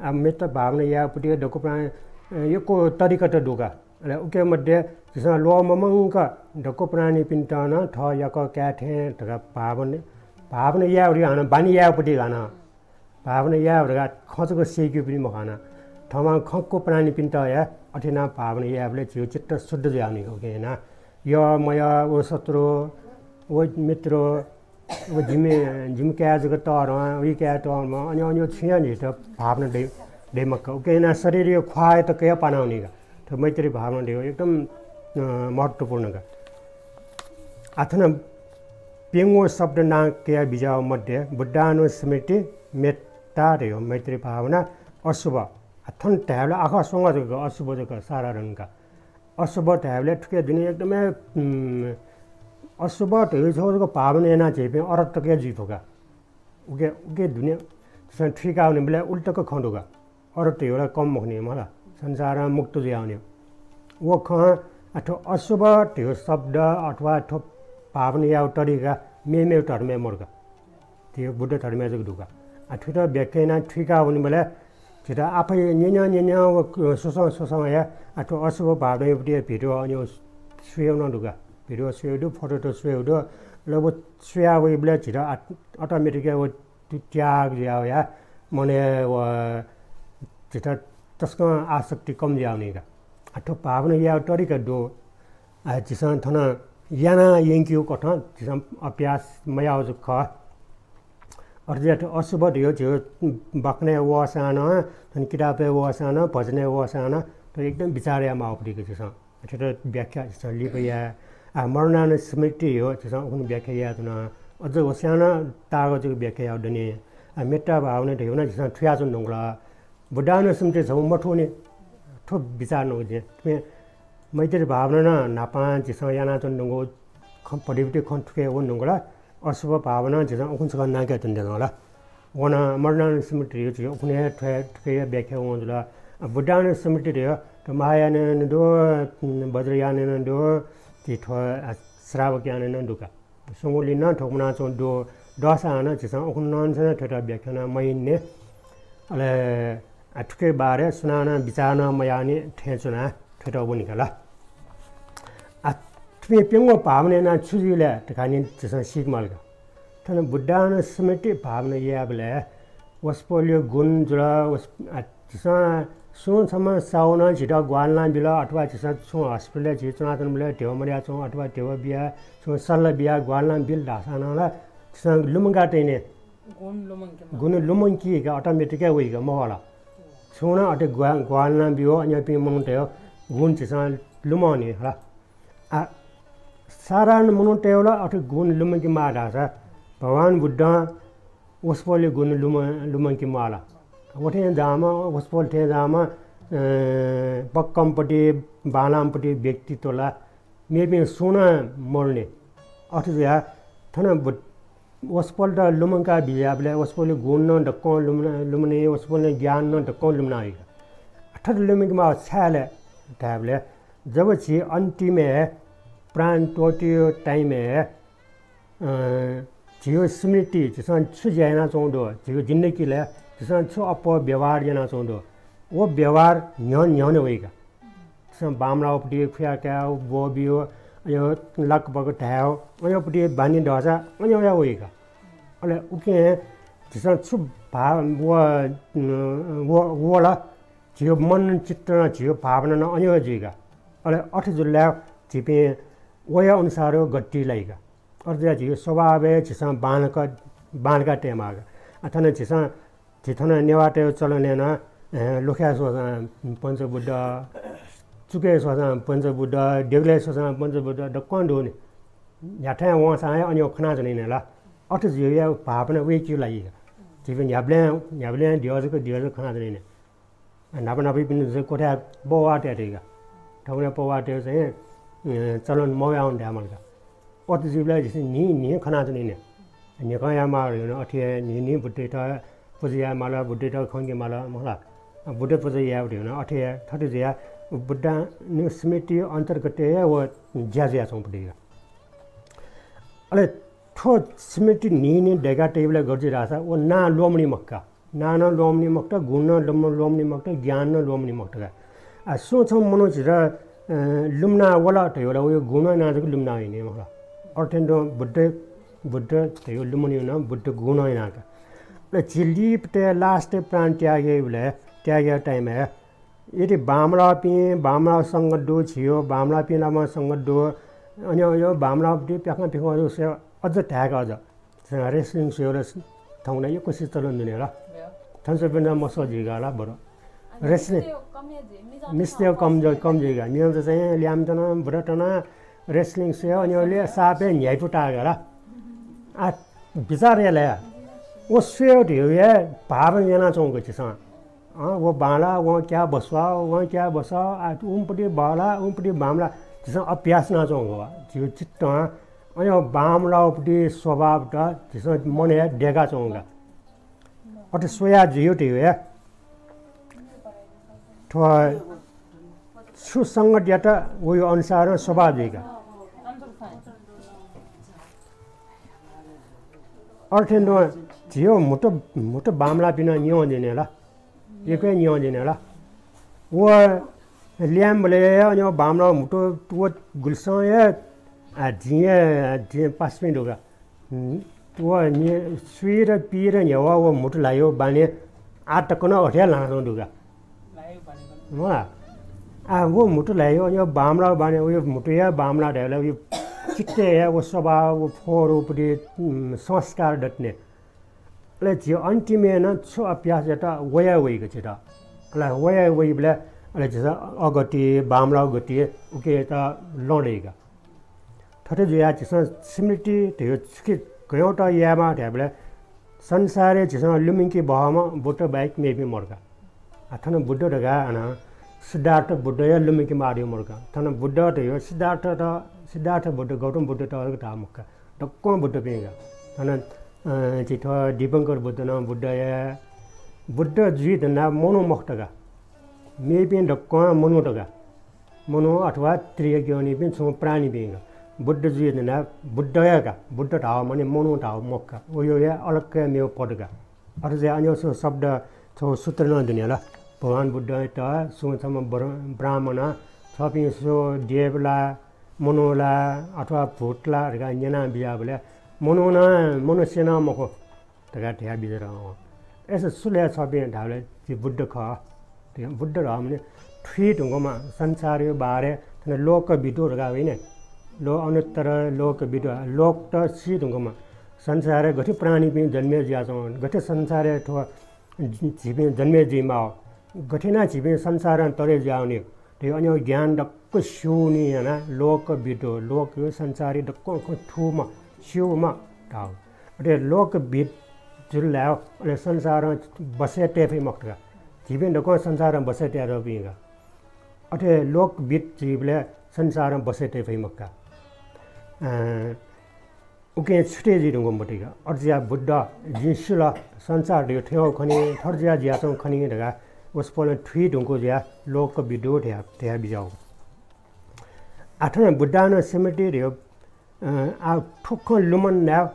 आ, मेत्ता भावना याःपति दक्व प्राणी, अ, यक्व तरिका त दु का। अले उके मध्ये झीसं ल्वःममंक दक्व प्राणीपिन्त नं थः याकः काये थें धकाः भावना, भावना याये हानं बानी यायेपति हानं। भावना याये धकाः खँ जक सीकेपनि मखु हानं। थःम्हं खंक्व प्राणीपिन्त हे अथे यानाः भावना यायेबलय् झीगु चित्त शुद्ध जुयावनी का। उकिं यानाः यः मयः, व शत्रु, व मित्र, व जिमि, जिमि काय् जक तःधं, उइ काय् तःधं, अन्य, अन्य छुं हे झीत भावना दइ, दइ मखु का। उकिं यानाः शरीरया ख्वाः तक हे पानावनी का। थ्व मैत्री भावना धयो एकदम, अ, महत्त्वपूर्ण का। आ थन प्यंगू शब्द नां कया बिज्याउ मध्ये बुद्धानुस्मृति, मेत्ता धयो मैत्री भावना, अशुभ। आ थन धायेबलय् आखः स्वंगः जक, अशुभ जक, साधारण का। अशुभ धायेबलय् थुके दुने एकदमै, उम्, अशुभ धयो छगू जक भावना यानाः झीपिं अरहत तक हे जुइ फु का। उके, उके दुने झीसं थुइकावनीबलय् उलि तक खँ दु का। अरहत धयो ला कम मखुनि मला, संसारं मुक्त जुयावनी। व खँ अथवा अशुभ धयो शब्द अथवा थ्व भावना याउ तरिका मेमेगु धर्मय् मरु का। थ्व बुद्ध धर्मय् जक दु का। आ, थुइत व्याख्या यानाः थुइकावनीबलय् झीत आफै न्यन्यं न्यन्यं व स्वसं स्वसं हे, आ, थ्व अशुभ भावना याउपति video अन्य स्वयेगु नं दु का। Video स्वयेगु दु, photo त स्वयेगु दु। ल व स्वया वइबलय् झीत आ-, automatic हे व तु-, त्याग जुयावया मनय् व झीत तसकं आसक्ति कम जुयावनी का। आ, थ्व भावना याउ तरिका दु। आ, झीसं थन याना यंकिउ कथं झीसं अभ्यास मयाउ जक खः। अथे जुयाः थ्व अशुभ धयो झीगु बाखनय् वःसां नं, थन किताबय् वःसां नं, भजनय् वःसां नं, थ्व एकदम बिचार याये माउपति का झीसं। थ्वयात व्याख्या झीसं लिपा याये। आ, मरणानुस्मृति धयो झीसं उखुन्हु व्याख्या याये धुन। अझ वस्यां नं ताःगः जक व्याख्या याउ दनि। आ, मेत्ता भावना धयो नं झीसं थुयाच्वने धुंकल। बुद्धानुस्मृति छगू मथूनि, थ्व बिचार नं जिं। थुपिं मैत्री भावना नं न्हापां झीसं यानाच्वने धुंकू, खँ, पद्धति खँ थुके वने धुंकल। अशुभ भावना झीसं उखुन्हु छकः नाके तुं देन ला। वन मरणानुस्मृति धयो झी उखुन्हु हे थ्व-, थुके व्याख्या वं जुल। अ, बुद्धानुस्मृति धयो त महायानय् नं दु, उम्, वज्रयानय् नं दु, झी थ्व, अ, श्रावकयानय् नं दु का। सुंगुलिं नं थ्व मुनाच्वं दु, दःसां नं झीसं उखुन्हु नं थ्वयात व्याख्या नं मयानि। अले, अ, थुके बारे सुनानं विचार नं मयानि थें च्वना थ्वयात वनी का ला। अ, थुपिं प्यंगू भावना यानाः छु जुइ ले धकाः नि झीसं सीके माल का। थन बुद्धानुस्मृति भावना यायेबलय् वसपोलया गुण जुल, वस-, अ, झीसं सुं छम्ह साहुनं झीत ग्वाहालि याना बिल अथवा झीसं छुं हस्पिटलय् झी च्वनाच्वनाबलय् ध्यबा मदयाच्वं अथवा ध्यबा बियाः छुं सल्लाह बियाः ग्वाहालि याना बिल धाःसां नं ला झीसं लुमंका तइने। गुण लुमंकेमा। गुण लुमंकी का, automatic हे वइ का, मखु ला। छुं नं अथे ग्वा-, ग्वाहालि याना ब्यु, अज्याःपिं मनूतय् गुण झीसं लुमंके हला। आ, साधारण मनूतय् ला अथे गुण लुमंकेमाः धाःसा भगवान बुद्धं वसपोलया गुण लुम-, लुमंकेमाः ला। व थें जाःम्ह, वसपोल थें जाःम्ह, अ, बक्कमपट्टि, बांलाःम्हपट्टि व्यक्तित्व ला मेपिं सुं नं मरुनि। अथे जुयाः थन बुद्ध वसपोलत लुमंका बिज्याःबलय् वसपोलया गुण नं दक्वं लुमना-, लुमनी, वसपोलया ज्ञान नं दक्वं लुमना वइ का। थथे लुमंकेमाः छाय् ले धायेबलय् जब झी अन्तिमय् प्राण त्वःतेया time-य्, अ, झीगु स्मृति, झीसं छु ज्या यानाच्वंगु दु, झीगु जिन्दगीलय् झीसं छु अप्वः व्यवहार यानाच्वंगु दु, व व्यवहार न्ह्यः न्ह्यःने वइ का। झीसं बांमलाःपट्टि खुया कायेगु, ब्वःबियेगु, अज्याःगु लाकपाक धायेगु, अज्याःपट्टि बानी दःसा अज्याःगु हे वइ का। अले उकिं झीसं छु भा-, व, व, व ला झीगु मन चित्त नं झीगु भावना नं अज्याःगु हे जुइ का। अले अथे जुल ला झीपिं वया अनुसार गति लाइ का। अथे जुयाः झीगु स्वभावय् झीसं बांलाक, बांलाका तयेमाः का। आ, थन झीसं झी थन नेवाःतय् चलनय् नं, ए, लुखाय् स्वःसां पञ्चबुद्ध, चुकय् स्वःसां पञ्चबुद्ध, देगलय् स्वःसां पञ्चबुद्ध, दक्वं दु नि। न्ह्याथाय् वंसां हे अज्याःगु खनाच्वनी नि ला। अथे जुयाः भावना वय्‌के लाइ का। झीपिं न्ह्याबलें, न्ह्याबलें द्यः जक, द्यः जक खनाच्वनी नि। न्हापा न्हापापिं चाहिँ क्वथाय् पवाः तये धइ का। थौंकन्हय् पवाः तये चाहिँ, अ, चलन मवयावन धायेमाल का। अथे जुइबलय् झीसं न्हि, न्हि खनाच्वनी नि। न्हिकं यायेमाः धइगु नं अथे हे न्हि, न्हि बुद्धयात पुजा यायेमाल, बुद्धयात खंकेमाल, मखु ला। बुद्ध पुजा यायेगु धइगु नं अथे हे थथे जुयाः बुद्धानुस्मृति अन्तर्गत हे व ज्या जुयाच्वंगु दु का। अले थ्व स्मृति न्हि न्हि दय्‌का तइबलय् गथे जुइ धाःसा व नां ल्वःमनी मखु का। नां नं ल्वःमनी मखुत, गुण नं ल्वः-, ल्वःमनी मखुत, ज्ञान नं ल्वःमनी मखुत का। आ, सुं छम्ह मनू झीत, अ, लुमना वल धइबलय् वया गुणं यानाः जक लुमना वइ नि, मखु ला। अथे तुं बुद्ध, बुद्ध धइगु लुमनीगु नं बुद्ध गुणं यानाः का। अले झी लिपातय् last प्राण त्याग याइबलय्, त्याग याइगु time-य् यदि बांमलाःपिं, बांमलाः संगत दु, झीगु बांमलाःपिं नाप संगत दु, अज्याःगु बांमलाःपट्टि प्याखं प्याखं जूसा अझ धाय्‌का अझ। झीसं wrestling स्वयेबलय् थौंकन्हय् यक्वसित चलन दु नि ला। थन स्वःपिन्त मस्वः जुइ का ला बरु। Wrestling मिस्तय् कम जुइ का। मिजंत चाहिँ ल्याय्‌म्हत नं बुद्धत नं wrestling स्वयेगु, अज्याःगु साप हे न्ह्याइपुताः का ला। आ, बिचाः याये ला। व स्वयेगु धइगु हे भावना यानाच्वंगु झीसं। अँ, व बांलाः, वं क्या बस्वाः, वं क्या बस्वाः, आ, उंपट्टि बांलाः, उंपट्टि बांमलाः, झीसं अभ्यास यानाच्वंगु का। झीगु चित्तं अज्याःगु बांमलाःपट्टि स्वभावत झीसं मनय् दय्‌काच्वंगु का। अथे स्वयाः जुइगु धइगु हे थ्व सुसंगत यात वया अनुसारं स्वभाव जुइ का। अथे तुं झीगु म्हुतु, म्हुतु बांमलाःपिं नं न्ह्यः जुइ नि ला। यक्व हे न्ह्यः जुइ नि ला। व ल्याय्‌म्हबलय् हे अज्याःगु बांमलाःगु म्हुतु व गुलिसं हे, आ, जिं हे, आ, जिं पासापिं दु का। हम्म, व नि-, स्वीर पीर न्ह्यवः व म्हुतु ल्हाइगु बानी आः तक नं अथे हे ल्हानाच्वंगु दु का। व, आ, व म्हुतु ल्हाइगु, अज्याःगु बांमलाःगु बानी, व म्हुतु हे बांमलाः धायेबलय् व चित्तय् हे व स्वभाव, व फोहोर, उपरि, उम्, संस्कार दत नि। अले झी अन्तिमय् नं छु अभ्यास यात वयाः वइ का झीत। अले वयाः वइबलय् अले झीसं अगति, बांमलाःगु गति उकियात लँ दइ का। थथे जुयाः झीसं स्मृति धइगु छुकिं गय्‌त यायेमाः धायेबलय् संसारय् झीसं लुमंके बहःम्ह बुद्ध बाहेक मेपिं मदु का। आ, थन बुद्ध धकाः हानं सिद्धार्थ बुद्ध हे लुमंकेमाः धइगु मदु का। थन बुद्ध धइगु सिद्धार्थत सिद्धार्थ बुद्ध, गौतम बुद्ध तक धाः मखु का। दक्वं बुद्धपिं का। थन, अ, झी थ्व दीपंकर बुद्ध नं बुद्ध हे। बुद्ध जुइ धुनाः मनू मखुत का। मेपिं दक्वं मनूत का। मनू अथवा तिर्यक योनिपिं छुं प्राणीपिं का। बुद्ध जुइ धुनाः बुद्ध हे का। बुद्ध धाःगु माने मनू धाःगु मखु का। व यो हे अलग हे मेगु पद का। अथे जुयाः अन यो छगू शब्द, छगू सूत्र नं दुने ला। भगवान बुद्धयात सुं छम्ह ब्र-, ब्राह्मण, थःपिं सु देव ला, मनू ला, अथवा भूत ला धकाः न्यना बियाबलय् मनू नं, मनुष्य नं मखु धकाः धया बिज्यात। अय्‌सा सु ले छःपिं धाःबलय् जि बुद्ध खः। बुद्ध धाःगु माने थुइ धुंकूम्ह संसारया बारे, थन लोकविदु धकाः वइ नि। लो-, अनुत्तर लोकविदु, लोकत सी धुंकूम्ह। संसारय् गथे प्राणीपिं जन्मे जुयाच्वं, गथे संसारय् थ्व झीपिं जन्मे जुइमाः, गथे यानाः झीपिं संसारं तरे जुयावनी, थ्व अन यो ज्ञान दक्व स्यूनि यानाः लोकविदु, लोक यो संसारया दक्व खँ थूम्ह, स्यूम्ह धाःगु। अथे लोकविद जुल धाःसा अले संसारं बसय् तये फइ मखुत का। झीपिं दक्वं संसारं बसय् तयातःपिं का। अथे लोकविद जुइबलय् संसारं बसय् तये फइ मखु का। अँ, उकिं छुटे जुइ धुंकूम्ह बुद्ध का। अथे जुयाः बुद्ध, जिं सिल, संसार धइगु थ्यंगु खनी, थथे जुया जुयाच्वंगु खनी धकाः वसपोलं थुइ धुंकूगु जुयाः लोकविदु धया, धया बिज्याःगु। आः थन बुद्धानुस्मृति धइगु, अ, आः थ्व खँ लुमन धायेगु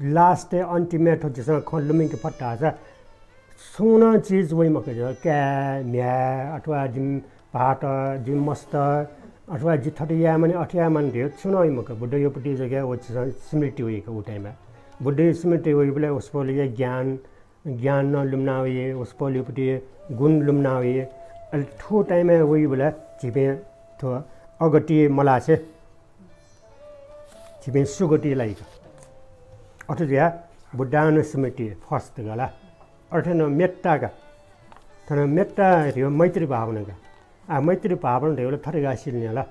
last-य् अन्तिमय् थ्व झीसं खँ लुमंके फत धाःसा सुं नं चिज वइ मखु का। काय्, म्ह्याय् अथवा जिमि भाःत, जिमि मस्त अथवा जि थथे यायेमानि, अथे यायेमानि धइगु छुं नं वइ मखु का। बुद्धया प्रति जक हे व झीसं स्मृति वइ का उ time-य्। बुद्धया स्मृति वइबलय् वसपोलया ज्ञान, ज्ञान नं लुमना वइ, वसपोलया प्रति गुण लुमना वइ। अले थ्व time-य् वइबलय् झीपिं थ्व अगति मलासे झीपिं सुगति लाइ का। अथे जुयाः बुद्धानुस्मृति first का ला। अथे नं मेत्ता का। थन मेत्ता धइगु मैत्री भावना का। आः मैत्री भावना धइबलय् थथे का सिल नि ला।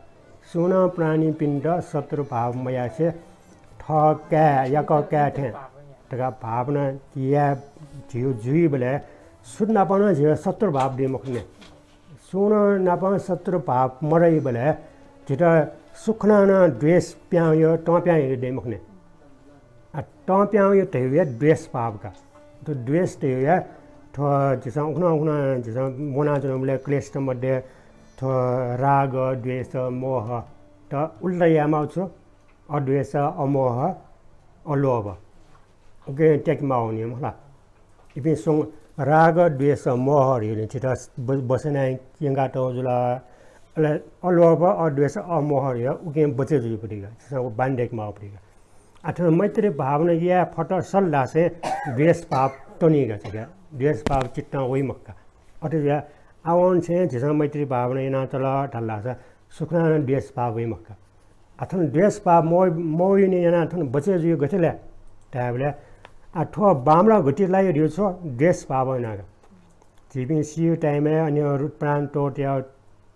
सुं नं प्राणीपिन्त शत्रु भाव मयासे थः काय्, याकः काय् थें धकाः भावना याये झीगु जुइबलय् सुं नाप नं झीगु शत्रु भाव दइ मखु नि। सुं नं नाप शत्रु भाव मदइबलय् झीत सुखं नं द्वेष प्यां वइ, तं प्यां वइ दइ मखु नि। आ, तं प्यां वइ धइगु हे द्वेष भाव का। थ्व द्वेष धइगु हे थ्व झीसं उखुन्हु उखुन्हु झीसं वनाच्वनाबलय् क्लेशत मध्ये थ्व राग, द्वेष, मोह त उल्टा यायेमाःगु छु? अद्वेष, अमोह, अलोभ। उकिं त्याकेमाःगु नि मखु ला। इपिं सुं राग, द्वेष, मोह धइगु नि झीत ब-, बसय् यानाः यंकातःगु जुल। अले अलोभ, अद्वेष, अमोह धइगु उकिं बचय् जुइगु पति का। झीसं व बानी दयेकेमाःगु पति का। आः थन मैत्री भावना याये फत सल धाःसा द्वेष भाव त्वनी का झीके। द्वेष भाव चित्तं वइ मखु का। अथे जुयाः आवंनिसें झीसं मैत्री भावना यानातल धाल धाःसा सुखं नं द्वेष भाव वइ मखु का। आः थन द्वेष भाव मवइ-, मवइनि यानाः थन बचय् जुइ गथे ले धायेबलय्, आः थ्व बांमलाः गति लाइ धइगु छु? द्वेष भावं यानाः का। झीपिं सीगु time-य्, अन यो प्राण त्वःतेगु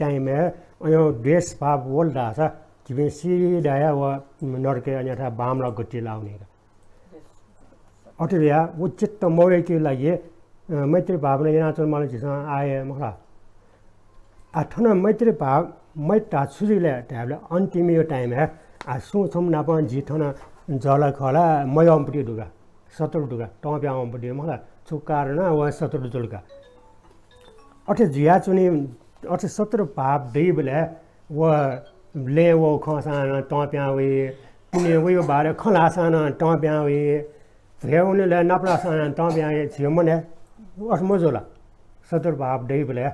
time-य् अन यो द्वेष भाव वल धाःसा झीपिं सिधयाः व नरकय् अन याथाय् बांमलाः गति लावनी का। अथे जुयाः व चित्त मवय्केगु लागि, अ, मैत्री भावना यानाच्वनेमाल झीसं आः मखु ला। आः थन मैत्री भाव, मैत्री छु जुइ ले धायेबलय् अन्तिमया time-य् आः सुं छम्ह नाप जि थन जःलाखःला मयःम्ह पति दु का, शत्रु दु का, तं प्यां वःम्ह पति मखु ला, छु कारणं व शत्रु जुल का। अथे जुयाच्वनी, अथे शत्रु भाव दइबलय् व लँय् वःगु खंसां नं तं प्यां वइ, पिने वइगु बारे खँ ल्हाःसां नं तं प्यां वइ, भ्वय् वनेबलय् नापलाःसां नं तं प्यां वइ, झीगु मनय् अथे मजू ला? शत्रु भाव दइबलय्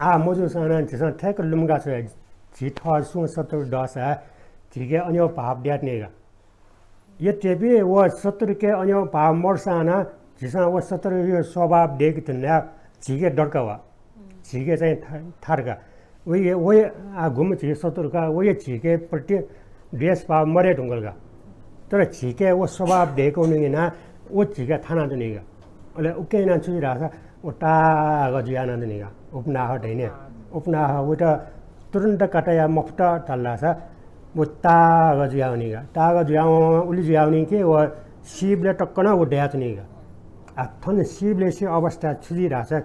आः मजूसां नं झीसं थय्क लुमंका छ्वये, झी थः सुं शत्रु दःसा झीके अन यो भाव दयातनी का। यद्यपि व शत्रुके अन यो भाव मदुसां नं झीसं व शत्रुया स्वभाव दय्के धुन धाःसा झीके दरकार वा। झीके चाहिँ था-, थारु का। वया, वया, आ, गुम्ह झी शत्रु का, वया झीके प्रति द्वेष भाव मदये धुंकल का। तर झीके व स्वभाव दय्कूगुलिं यानाः व झीके थानाच्वनी का। अले उकिं यानाः छु जुइ धाःसा व ताःहाकः जुयावनाच्वनी का। उपनाह धाइ नि। उपनाह वइत तुरुन्त कात याये मफुत धाल धाःसा व ताःहाकः जुयावनी का। ताःहाकः जुयावं उलि जुयावनी कि व सीबलय् तक नं व दयाच्वनी का। आ, थन सीबलय् सी अवस्था छु जुइ धाःसा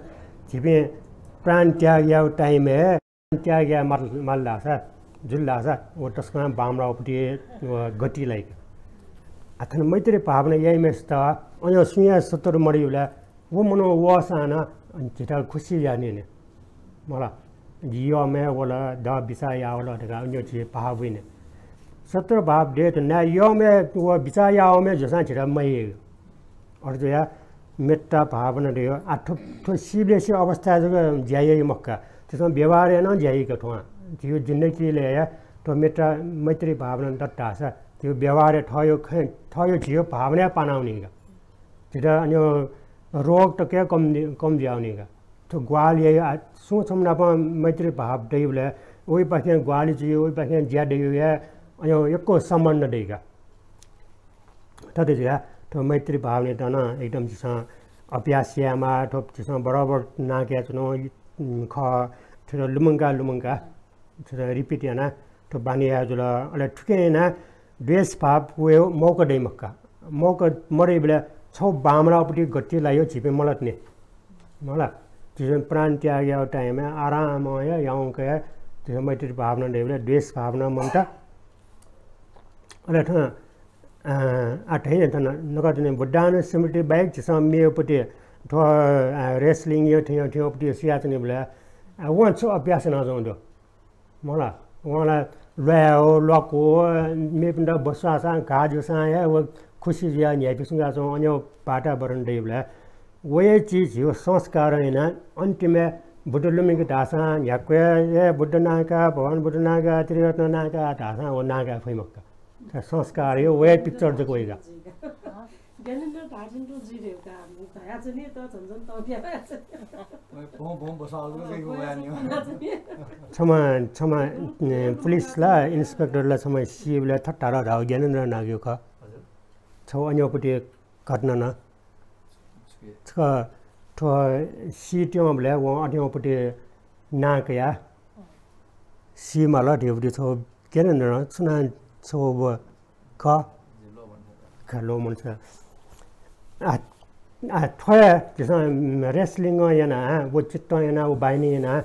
झीपिं प्राण त्याग यायेगु time-य् प्राण त्याग याये माल, माल धाःसा जुल धाःसा व तसकं बांमलाःपट्टि व गति लाइक। आः थन मैत्री भावना याइम्हेसित अन सुया सत्तर मदइबलय् व मनू वःसां नं अन झीत खुसी याः नि। मला, जि यःम्ह वल, द बिचाः याः वल धकाः अन झी भाव वइन। सत्तर भाव दयेत नायः यःम्ह व बिचाः याः वःम्ह जूसां झीत मयय्। अथे जुयाः मेत्ता भावना दयेगु। आः थ्व, थ्व सीबलय् सी अवस्थाय् जक ज्या याइ मखु का। झीसं व्यवहारय् नं ज्या याइगु थ्वं। झीगु जिन्दगीलय् हे थ्व मेत्ता, मैत्री भावना दत धाःसा झीगु व्यवहारय् थःगु खँ, थःगु झीगु भावनाय् पानावनीगु। झीत अन रोग तक हे कम, कम जुयावनीगु। थ्व ग्वाहालि याइ, आः सुं छम्ह नाप मैत्री भाव दइबलय् वइपाखें ग्वाहालि जुइ, वइपाखें ज्या दइगु हे अन यक्व सम्बन्ध दइगु। थथे जुयाः थ्व मैत्री भावनायात नं एकदम झीसं अभ्यास यायेमाः। थ्व झीसं बराबर नां कयाच्वनागु खः। थ्व लुमंका लुमंका थ्व repeat यानाः थ्व बानी याये जुल। अले थुकिं यानाः द्वेष भाव वयेगु मौका दइ मखु का। मौका मदइबलय् छगू बांमलाःपट्टि गति लाइगु झीपिं मलात नि। मला, झीसं प्राण त्याग याःगु time-य् आरामं हे याउँक हे झीसं मैत्री भावना दइबलय् द्वेष भावना मन्त। अले थन, अ, आः थन नकतिनि बुद्धानुस्मृति बाहेक झीसं मेगुपट्टि थ्व, अ, wrestling-या थ्व, थ्वपट्टि सियाच्वनीबलय्, अ, वं छु अभ्यास यानाच्वंगु दु? मला, वं ला ल्वायेगु, ल्वाकूगु, मेपिन्त बस्वाःसां घाः जूसां हे व खुसी जुयाः न्ह्याइपुसे वनाच्वंगु अन वातावरण दइबलय् वया चिज झीगु संस्कारं यानाः अन्तिमय् बुद्ध लुमंकी धाःसां न्ह्याक्व हे बुद्ध नां का, भगवान बुद्ध नां का, त्रिरत्न नां का धाःसां व नां काये फइ मखु का। संस्कारया वया picture जक वइ का। ज्ञानेन्द्र धाःथें तुं जुइ धयाच्वनी, त झन झन तःपिया वयाच्वनी। भौं भौं बसाः अल्गु जक वयाच्वनी। छम्ह, छम्ह, ए, पुलिस ला, inspector ला छम्ह सीबलय् थथे धाल धाःगु ज्ञानेन्द्र नांयागु खः। हजुर। छगू अन्योपट्टि घटना नं। छकः थ्व सीत्यंबलय् वं अन्योपट्टि नां कयाः सी माल धइगुपट्टि छगू ज्ञानेन्द्रं छु नां छगू व खः। खः, ल्वःमन छु। आ, आ, थ्व हे झीसं wrestling यानाः, व चित्तं यानाः, व बानी यानाः,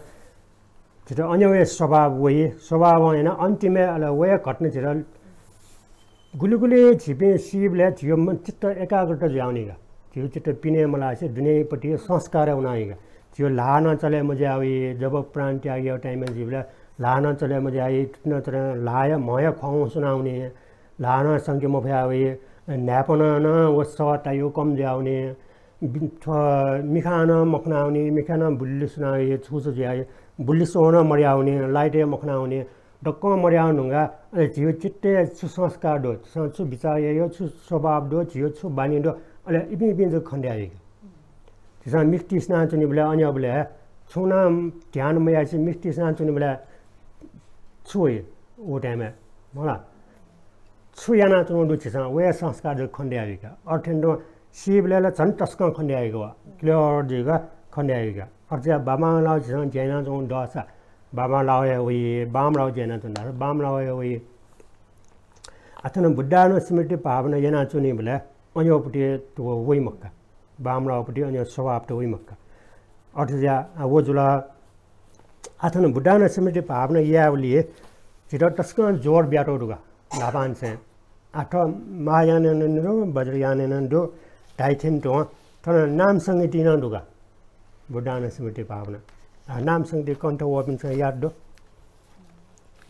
झीत अन्योपट्टि स्वभाव वइ, स्वभावं यानाः अन्तिमय् अले व हे घटना झीत गुलि गुलि झीपिं सीबलय् झीगु मन चित्त एकाग्रता जुयावनी का। झीगु चित्त पिने मलासे दुनेपट्टि संस्कार वनावनी का। झीगु ल्हाः नं चले मज्यावइ, जब प्राण त्याग याःगु time-य् जुइबलय् ल्हाः नं चले मज्यावइ, तुति नं चले, ल्हाःया म्हया ख्वाउँ सुनावनी, ल्हाः नं संके मफयावइ, न्हाय्पनं नं व सः ताइगु कम जुयावनी, बि-, थ्व मिखां नं मखनावनी, मिखां नं बुल्लि सुनावइ, छु छु जुयावइ, बुल्लि स्वः नं मदयावनी, light हे मखनावनी, दक्वं मदयावं धुंकाः, अले झीगु चित्तय् छु संस्कार दु, झीसं छु बिचाः याइगु, छु स्वभाव दु, झीगु छु बानी दु, अले इपिं इपिं जक खनेदयावइ का। झीसं मिख तिसिना च्वनीबलय्, अन्योबलय् छुं नं ध्यान मयासे मिख तिसिना च्वनीबलय् छु वइ व time-य्, मला? छु यानाच्वनागु दु झीसं, व हे संस्कार जक खनेदयावइ का। अथे तुं सीबलय् ला झन तसकं खनेदयावइ का, clear जुइक खनेदयावइ का। अथे जुयाः बांमलाःगु झीसं ज्या यानाच्वंगु दःसा बांमलाःगु हे वइ, बांमलाःगु ज्या यानाच्वंगु दःसा बांमलाःगु हे वइ। आः थन बुद्धानुस्मृति भावना यानाच्वनीबलय् अन्योपट्टि वइ मखु का। बांमलाःपट्टि अन्यो स्वभावत वइ मखु का। अथे जुयाः, आ, व जुल। आः थन बुद्धानुस्मृति भावना यायेबलय् झीत तसकं जोड बियातःगु दु का, न्हापांनिसें। आः थ्व महायानय् नं दु, वज्रयानय् नं दु, धाइथें तुं थन नाम संगीति नं दु का। बुद्धानुस्मृति भावना। आ, नाम संगीति कण्ठ वःपिन्सं याद दु।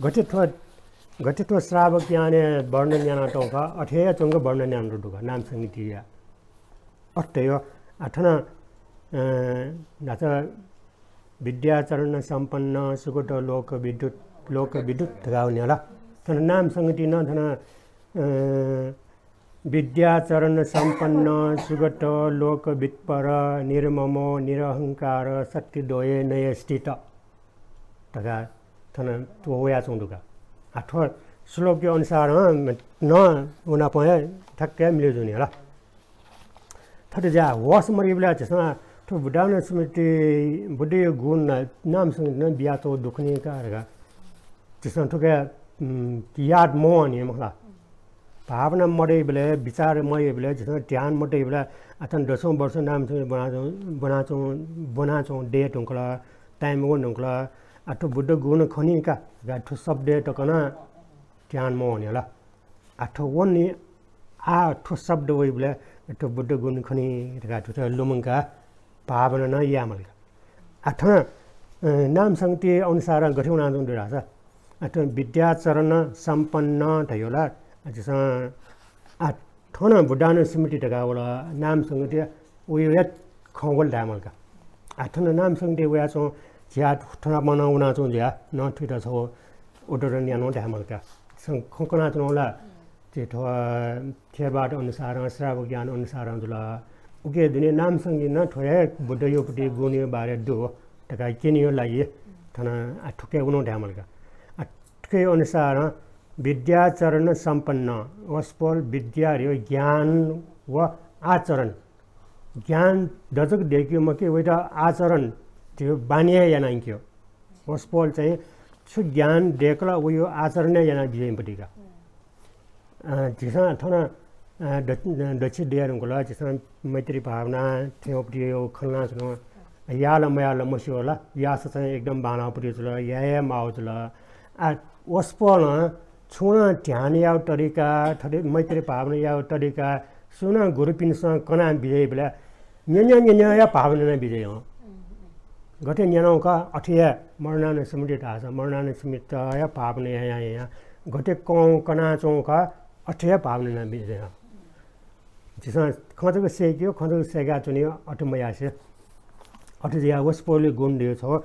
गथे थ्व, गथे थ्व श्रावक यानय् वर्णन यानातःगु खः, अथे हे च्वंक वर्णन यानातःगु दु का, नाम संगीतिया। अथे हे, आ, थन, अ, न्हाचः विद्याचरण सम्पन्न सुगत लोकविद्युत, लोकविद्युत धकाः वनी हला। थन नाम संगीति नं थन, अ, विद्याचरण सम्पन्न सुगत लोकवित्पर निर्ममो निरहंकार शक्ति द्वये नये स्थित धकाः थन थ्व वयाच्वंगु दु का। आ, थ्व श्लोकया अनुसारं नं व नाप हे ठ्याक्कै मिले जुइ नि हला। थथे जुयाः होस मदइबलय् झीसं थ्व बुद्धानुस्मृति, बुद्धया गुण, नाम संगीति नं बियातःगु दु खनी का धकाः झीसं थुके, उम्, याद मवनी मखु ला। भावना मदइबलय्, विचार मदइबलय्, झीसं ध्यान मदइबलय्, आः थन दसौं वर्ष नाम संगीति ब्वनाच्वं, ब्वनाच्वं, ब्वनाच्वं दये धुंकल, time वने धुंकल, अथवा बुद्ध गुण खनी का धकाः थ्व शब्दय् तक नं ध्यान मवने ला। अथवा वनी आ थ्व शब्द वइबलय् अथवा बुद्ध गुण खनी धकाः थुत लुमंकाः भावना नं याये माल का। आ थन, अ, नाम संगति अनुसारं गथे वनाच्वंगु दु धाःसा, आ थन विद्याचरण सम्पन्न धयो ला, आ झीसं, आ थन बुद्धानुस्मृति धकाः वल, नाम संगति उयो हे खँ वल धाये माल का। आ थन नाम संगति वयाच्वं झ्याः थनापं नं वनाच्वं झ्याः नं थुइत छगू उद्धरण यानाः धाये माल का। सं खँ कनाच्वनागु ला झी थ्व थेरवाद अनुसारं, श्रावक ज्ञान अनुसारं जुल। उके दुने नाम संगति नं थ्व हे बुद्धयो पति गुणयो बारे दु धकाः क्यनेयो लागि थन आ थुके वनाः धाये माल का। आ थुके अनुसारं विद्याचरण सम्पन्न, वसपोल विद्या धयो ज्ञान व आचरण, ज्ञान दजक दय्केगु मखु, वइत आचरण धयो बानी हे यानाः यंकेगु। वसपोल चाहिँ छु ज्ञान दय्कल, वयो आचरण हे यानाः बिज्याःम्ह पति का। अ, झीसं थन, अ, द-, दच्छि दये धुंकल, झीसं मैत्री भावना थें पति खँ ल्हानाच्वना। याः ला मयाः ला मस्यू ला, याःसा चाहिँ एकदम बांलाःगु पति जुल, याये हे माःगु जुल। आ, वसपोलं छुं नं ध्यान यायेगु तरिका, थथे मैत्री भावना यायेगु तरिका सुं नं गुरुपिन्सं कनाः बिज्याइबलय् न्यँ न्यँ न्यँ न्यँ हे भावना यानाः बिज्याइ हं। गथे न्यनागु खः, अथे हे मरणानुस्मृति धाःसा मरणानुस्मृति हे भावना यायां यायां गथे कं कनाच्वंगु खः, अथे हे भावना यानाः बिज्याइ हं। झीसं खँ जक सय्केगु, खँ जक सय्काच्वनेगु, अथे मयासें अथे जुयाः वसपोलया गुण धयो छगू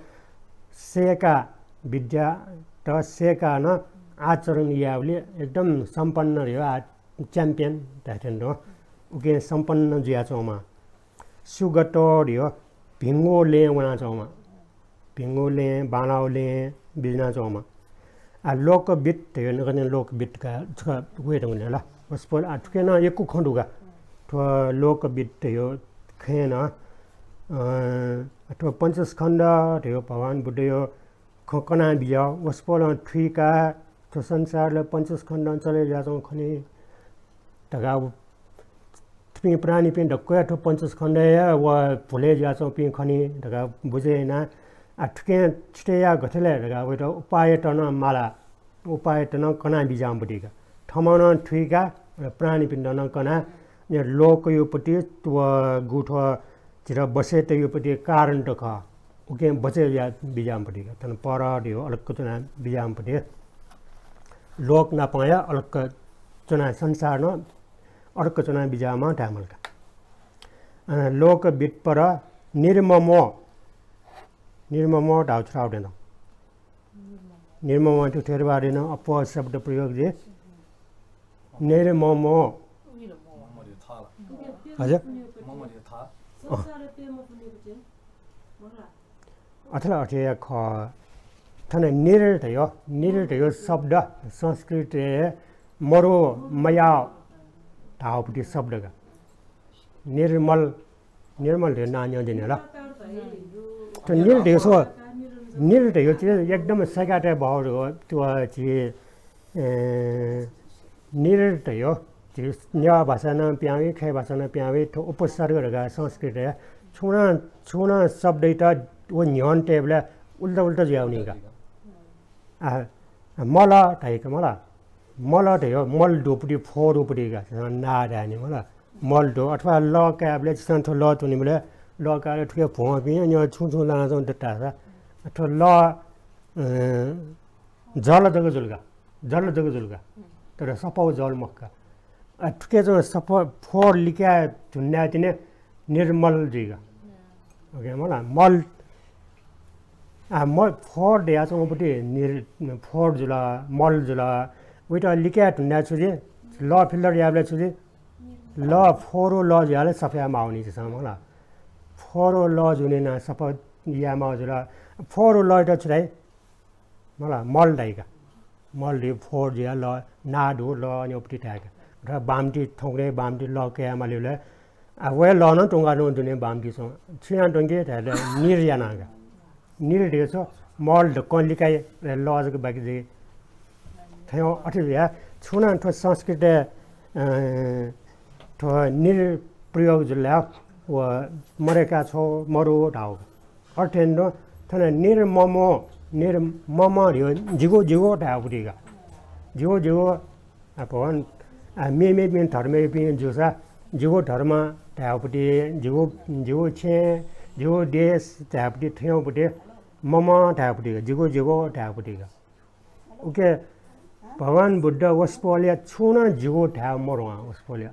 सय्काः, विद्यात सय्काः नं आचरण यायेबलय् एकदम सम्पन्न धयो आ champion धाये थें तुं उकिं सम्पन्न जुयाच्वंम्ह। सुगतो धयो भिंगु लँय् वनाच्वंम्ह। भिंगु लँय्, बांलाःगु लँय् बिज्यानाच्वंम्ह। आ, लोकविद् धयो, नकतिनि लोकविद् का छकः वये धुंकल ला। वसपोल आ थुके नं यक्व खँ दु का। थ्व लोकविद् धयो खँय् नं, अ, थ्व पञ्चस्कन्ध धयो भगवान बुद्धयो खँ कनाबिज्याः, वसपोलं थुइकाः थ्व संसारय् पञ्चस्कन्धं चले जुयाच्वंगु खनी धकाः व थुपिं प्राणीपिं दक्व हे थ्व पञ्चस्कन्धय् हे व भुलय् जुयाच्वंपिं खनी धकाः बुझे यानाः, आ, थुकिं छुटे याये गथे ले धकाः वइत उपायत नं माला, उपायत नं कनाबिज्याःम्ह पति का। थःम्हं नं थुइकाः प्राणीपिन्त नं कनाः, लोकयो पति व गु थ्व झीत बचय् तयो पति कारणत खः। उकिं बचय् जुयाबिज्याःम्ह पति का। थन पर धयो अलग च्वनाबिज्याःम्ह पति। लोक नापं हे अलग च्वनाः संसार नं अलग च्वनाबिज्याःम्ह धाये माल का। अ, लोकविद् पर निर्ममो। निर्ममो धाःगु छु धाःगु दु? निर्ममो थ्व थेरवादय् नं अप्वः शब्द प्रयोग जुइ। निर्ममो। हजुर? अँ। अथे ला अथे हे खः। थन निर धयो, निर धयो शब्द संस्कृतय् मरु मयाः धाःगु पति शब्द का। निर्मल, निर्मल धयो नां न्यं दनि ला। थ्व निर धयो छु, निर धयो चाहिँ एकदम सय्कातये बहःगु धयो, थ्व झी, ए, निर धयो झी नेवाः भाषां नं पिहां वइ, खय् भाषां नं पिहां वइ, थ्व उपसर्ग धकाः संस्कृतय् छुं नं, छुं नं शब्दयात व न्ह्यःने तयेबलय् उल्टा उल्टा जुयावनी का। आ, मल धाइ का मला। मल धयो, मल दुगु पति, फोहोर दुगु पति का, झीसं नाः धाये नि मला। मल दु, अथवा लः कायेबलय्, झीसं थ्व लः त्वनीबलय्, लः कायेबलय् थुके भ्वंपिं न्यं छुं छुं लानाच्वंगु दत धाःसा, थ्व लः, अँ, जल जक जुल का, जल जक जुल का। तर सफा जल मखु का। आ, थुके च्वंगु सफा फोहोर लिकाये धुनातिनि निर्मल जुइ का। OK, मला, मल, आ, मल, फोहोर धयाच्वंगु पति निर-, फोहोर जुल, मल जुल, वइत लिकाये धुनाः छु जुइ, लः filter यायेबलय् छु जुइ, लः, फोहोर लः जुयाः सफा याये माःगु नि झीसं मला। फोहोर लः जुने यानाः सफा याये माःगु जुल। फोहोर लःयात छु धाइ? मला, मल धाइ का। मल धयो फोहोर जुयाः लः, नाः दुगु लः न्यं पति धाइ का। अथवा बांमति थौंकन्हय् बांमति लः कयाः मालीबलय्, आ, व हे लः नं त्वंकाः नं दुने बांमति च्वं। छु यानाः त्वंकी धायेबलय् निर यानाः का। निर धयो छु, मल धक्कं लिकाइ, लः जक बाकी जुइ। थथे अथे जुयाः छुं नं थ्व संस्कृतय्, अँ, थ्व निर प्रयोग जुल धाःसा व मदय्काछ्व, मरु धाःगु। अथे नं थन निर्ममो निर्मम धियो जिगु जिगु धायेगु पति का। जिगु जिगु, आ, भगवान, आ, मेमेपिं धर्मपिं जूसा जिगु धर्म धायेगु पति, जिगु, जिगु छेँ, जिगु देश धायेगु पति, थुयागु पति, मम धायेगु पति का, जिगु जिगु धायेगु पति का। उके भगवान बुद्ध वसपोलया छुं नं जिगु धायेगु मरु वं, वसपोलया।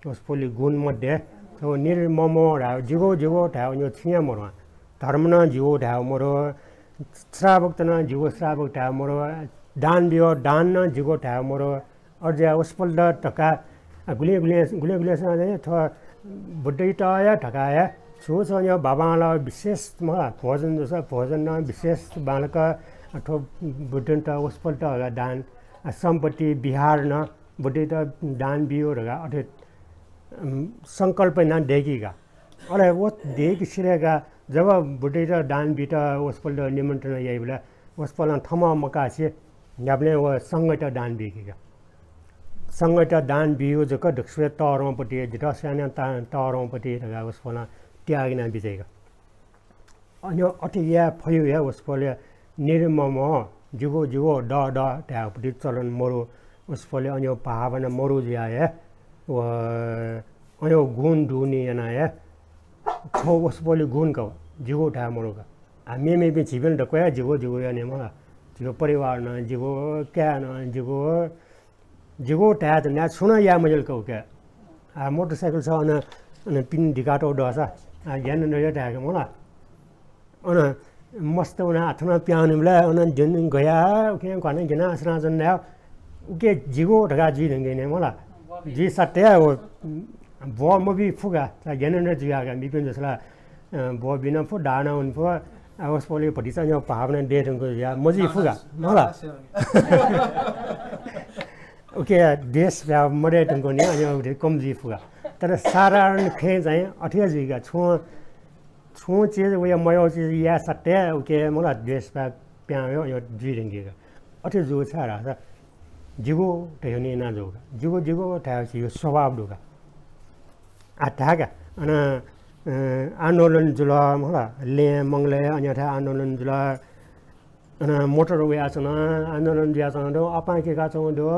वसपोलया गुण मध्ये थ्व निर्मम धायेगु, जिगु जिगु धायेगु नं छुं हे मरु वं। धर्म नं जिगु धायेगु मरु, श्रावकत नं जिगु श्रावक धायेगु मरु, दान बियो दान नं जिगु धायेगु मरु। अथे जुयाः वसपोलत धकाः, अ, गुलिं गुलिं, गुलिं गुलिंसं चाहिँ थ्व बुद्धयात हे धकाः हे छु छु नं बांबांलाः विशेष, मला, भोजन जूसा भोजन नं विशेष बांलाक, अ, थ्व बुद्धयात वसपोलत धकाः दान, अ, सम्पत्ति विहार नं बुद्धयात दान बियो धकाः अथे, अम, संकल्प यानाः दय्‌की का। अले व दय्‌की सिधय्‌काः जब बुद्धयात दान बीत वसपोलत निमन्त्रणा याइबलय् वसपोलं थम्हं मकासे न्ह्याबलें व संघयात दान बीकी का। संघयात दान बियो जक दक्वसिबय् तःधंगु पति, जितः स्वयां नं ता-, तःधंगु पति धकाः वसपोलं त्याग यानाः बिचाइ का। अन अथे याये फयो हे वसपोलया निर्मम, जिगु जिगु द द धायेगु पति चलन मरु। वसपोलया अन भावना मरु जुयाः हे व अन गुण दुने यानाः हे थ्व वसपोलया गुण का, जिगु धायेगु मरु का। आ, मेमेपिं झीपिं दक्व हे जिगु जिगु याने मला। जिगु परिवार नं जिगु, काय् नं जिगु, जिगु धाये धुन छुं नं याये मजिल का उके। आ, मोटरसाइकल छ अन, अन पिन धिकातःगु दःसा, आ, ज्ञानेन्द्रया धायेगु मला। अन मस्त वनाः थन पिहां वनीबलय् अन द्यन गया, उके घ्वाना गिना असरां जन नायः, उके जिगु धकाः जुइ धुंके ने मला। जुइ सत्य हे व ब्व मबी फु का, सा ज्ञानेन्द्र जुयाः का, मिपिं जसला, अ, ब्व बिना फु, दाना वन फु, आ, वसपोलया भतिचा न्ह्यः भावना दये धुंकू जुयाः मजुइ फु का, मला। उके द्वेष भाव मदये धुंकू नि, अन उके कम जुइ फु का। तर साधारण खँय् चाहिँ अथे हे जुइ का, छुं छुं चिज वया मयः चिज याये सत्य उके मला द्वेष भाव पिहां वयो, अन जुइ धुंकी का। अथे जू छाय् धाःसा जिगु धयागु नं याना जू का। जिगु, जिगु धायेगु झीगु स्वभाव दु का। आ, धाये का, अन, अ, आन्दोलन जुल, मला, लँय् मंगलय् अन थाय् आन्दोलन जुल। अन मोटर वयाच्वन, आन्दोलन जुयाच्वंगु दु, अपां केकाच्वंगु दु।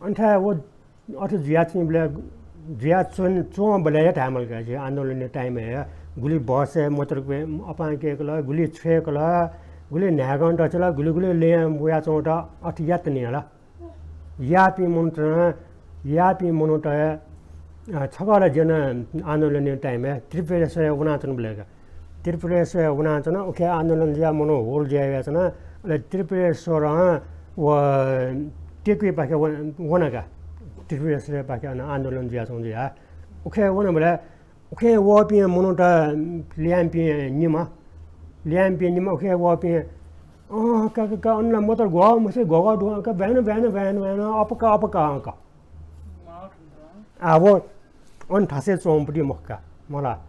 अन थाय् व अथे जुयाच्वंबलय्, जुयाच्वन, च्वंबलय् हे धाये माल का, झी आन्दोलनया time-य् हे गुलि बसय् मोटर अपां केकल, गुलि छ्वय्‌कल, गुलि न्हाय्‌कं दछिल, गुलि गुलि लँय् वयाच्वंगुत अथे यात नि हला। याःपिं मनूत, याःपिं मनूत, अ, छकः ला जिं आन्दोलनया time-य् त्रिपुरेश्वरय् वनाच्वनाबलय् का। त्रिपुरेश्वरय् वनाच्वन, उखे आन्दोलन जुयाः मनू होल जुयाः वयाच्वन। अले त्रिपुरेश्वरं व टेकुयापाखे वन, वन का। त्रिपुरेश्वरयापाखे अन आन्दोलन जुयाच्वंगु जुयाः उखे वनबलय् उखे वःपिं मनूत ल्याय्‌म्हपिं निम्ह, ल्याय्‌म्हपिं निम्ह उखे वःपिं, अँ, का, का, का, अन ला मोटर ग्वः मसे ग्वः ग्वः दुहां का, ब्वाँय् नं, ब्वाँय् नं, ब्वाँय् नं, ब्वाँय् नं, अप्वः का, अप्वः का, अँ का। आ, व अन थासय् च्वंपति मखु का, मला।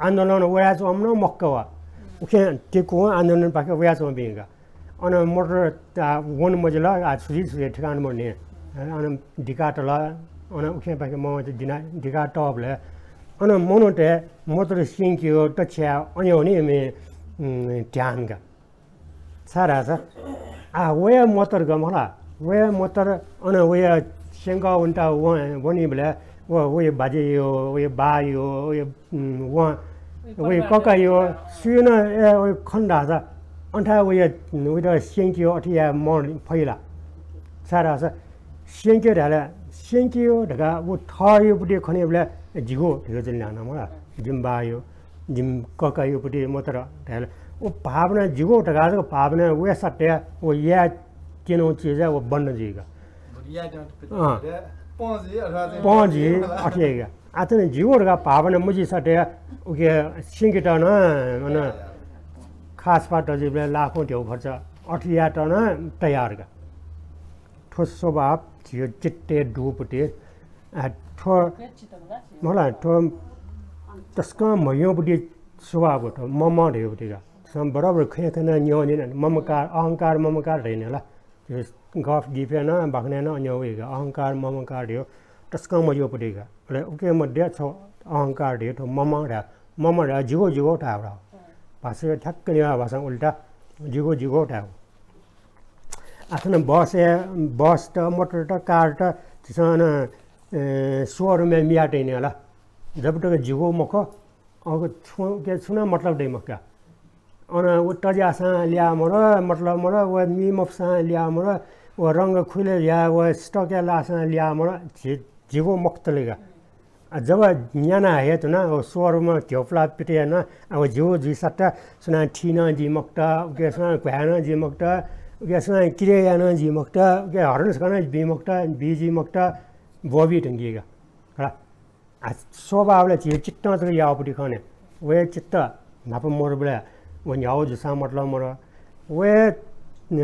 आन्दोलन वयाच्वंम्ह नं मखु का व। उखे टेकुं आन्दोलनपाखे वयाच्वंपिं का। अन मोटर, आ, वन मजिल, आ, छुजी छुजी ठेकान मदुनि। अन धिका तल, अन उखेंपाखे मं दिना धिका तःबलय् अन मनूतय् मोटर स्यंकेगु तछ्याः अन वनी इमि, उम्, ध्यान का। छाय् धाःसा, आ, वया मोटर का मला, वया मोटर अन वया स्यंकः वनेत व-, वनीबलय् व, वया बाज्यायो, वया बायो, वया, उम्, व, वया ककायो, सुयां नं, ए, वया खन धाःसा, अन थाय् वया, वयात स्यंकेयो अथे याये मफइ ला। छाय् धाःसा, स्यंकेयो धायेला, स्यंकेयो धकाः व थःयोपति खनीबलय् जिगु धकाः जुल न्ह्याः मला। जिमि बायो, जिमि ककायोपति मोटर धायेला। व भावना जिगु धकाः जक भावना वया सत्तय् व याये त्यनागु चिजय् व बन्द जुइ का। अँ। पँ जुइ, अथवा चाहिँ पँ जुइ, अथे याइ का। आः थन जिगु धकाः भावना मजुइ सत्तय् उके स्यंकेत नं, अन खास पात जुइबलय् लाखौँ ध्यबा खर्च अथे यायेत नं तयार का। थ्व स्वभाव झीगु चित्तय् दुपति, आ, थ्व, मला, थ्व तसकं मह्यंपति स्वभाव थ्व मम धयापति का। सं बराबर खँय् खनाः न्यंनिन, ममकार, अहंकार, ममकार धइने ला। झीगु गफ गिफय् नं, बाखनय् नं न्यं वइ का। अहंकार, ममकार धयागु तसकं मह्यंपति का। अले उके मध्ये छगू अहंकार धयागु थ्व मम धाये, मम धाये, जिगु, जिगु धाये। भाषाय् ठ्याक्क नेवाः भाषां उल्टा। जिगु, जिगु धायेगु। आः थन बसय्, बसत, मोटरत, कारत झीसं अन, ए, showroom-य् मियातइनि हला। जब तक जिगु मखु, अ, छुं, के, छुं नं मतलब दइ मखु का। अन व तज्याःसां ल्याः मदु, मतलब मदु, व मी मफुसां ल्याः मदु, व रंग खुइले या, व stock-य् लाःसां ल्याः मदु, झी, जिगु मखुतले का। आ, जब न्याना हे धुन, व showroom-य् ध्यबा पित याना, आ, व जिगु जुइसात, सुनां थी नं जुइ मखुत, उके सुनां घ्वाये नं जुइ मखुत, उके सुनां किरे याये नं जुइ मखुत, उके हरण सकल नं बी मखुत, बी जुइ मखुत, ब्वःबी धुंकी का। हला। आ, स्वभावले झी चित्तं जक याःगुपट्टि खने। व चित्त न्हापा मरुबलय् व न्ह्यागु जूसां मतलब मरु। व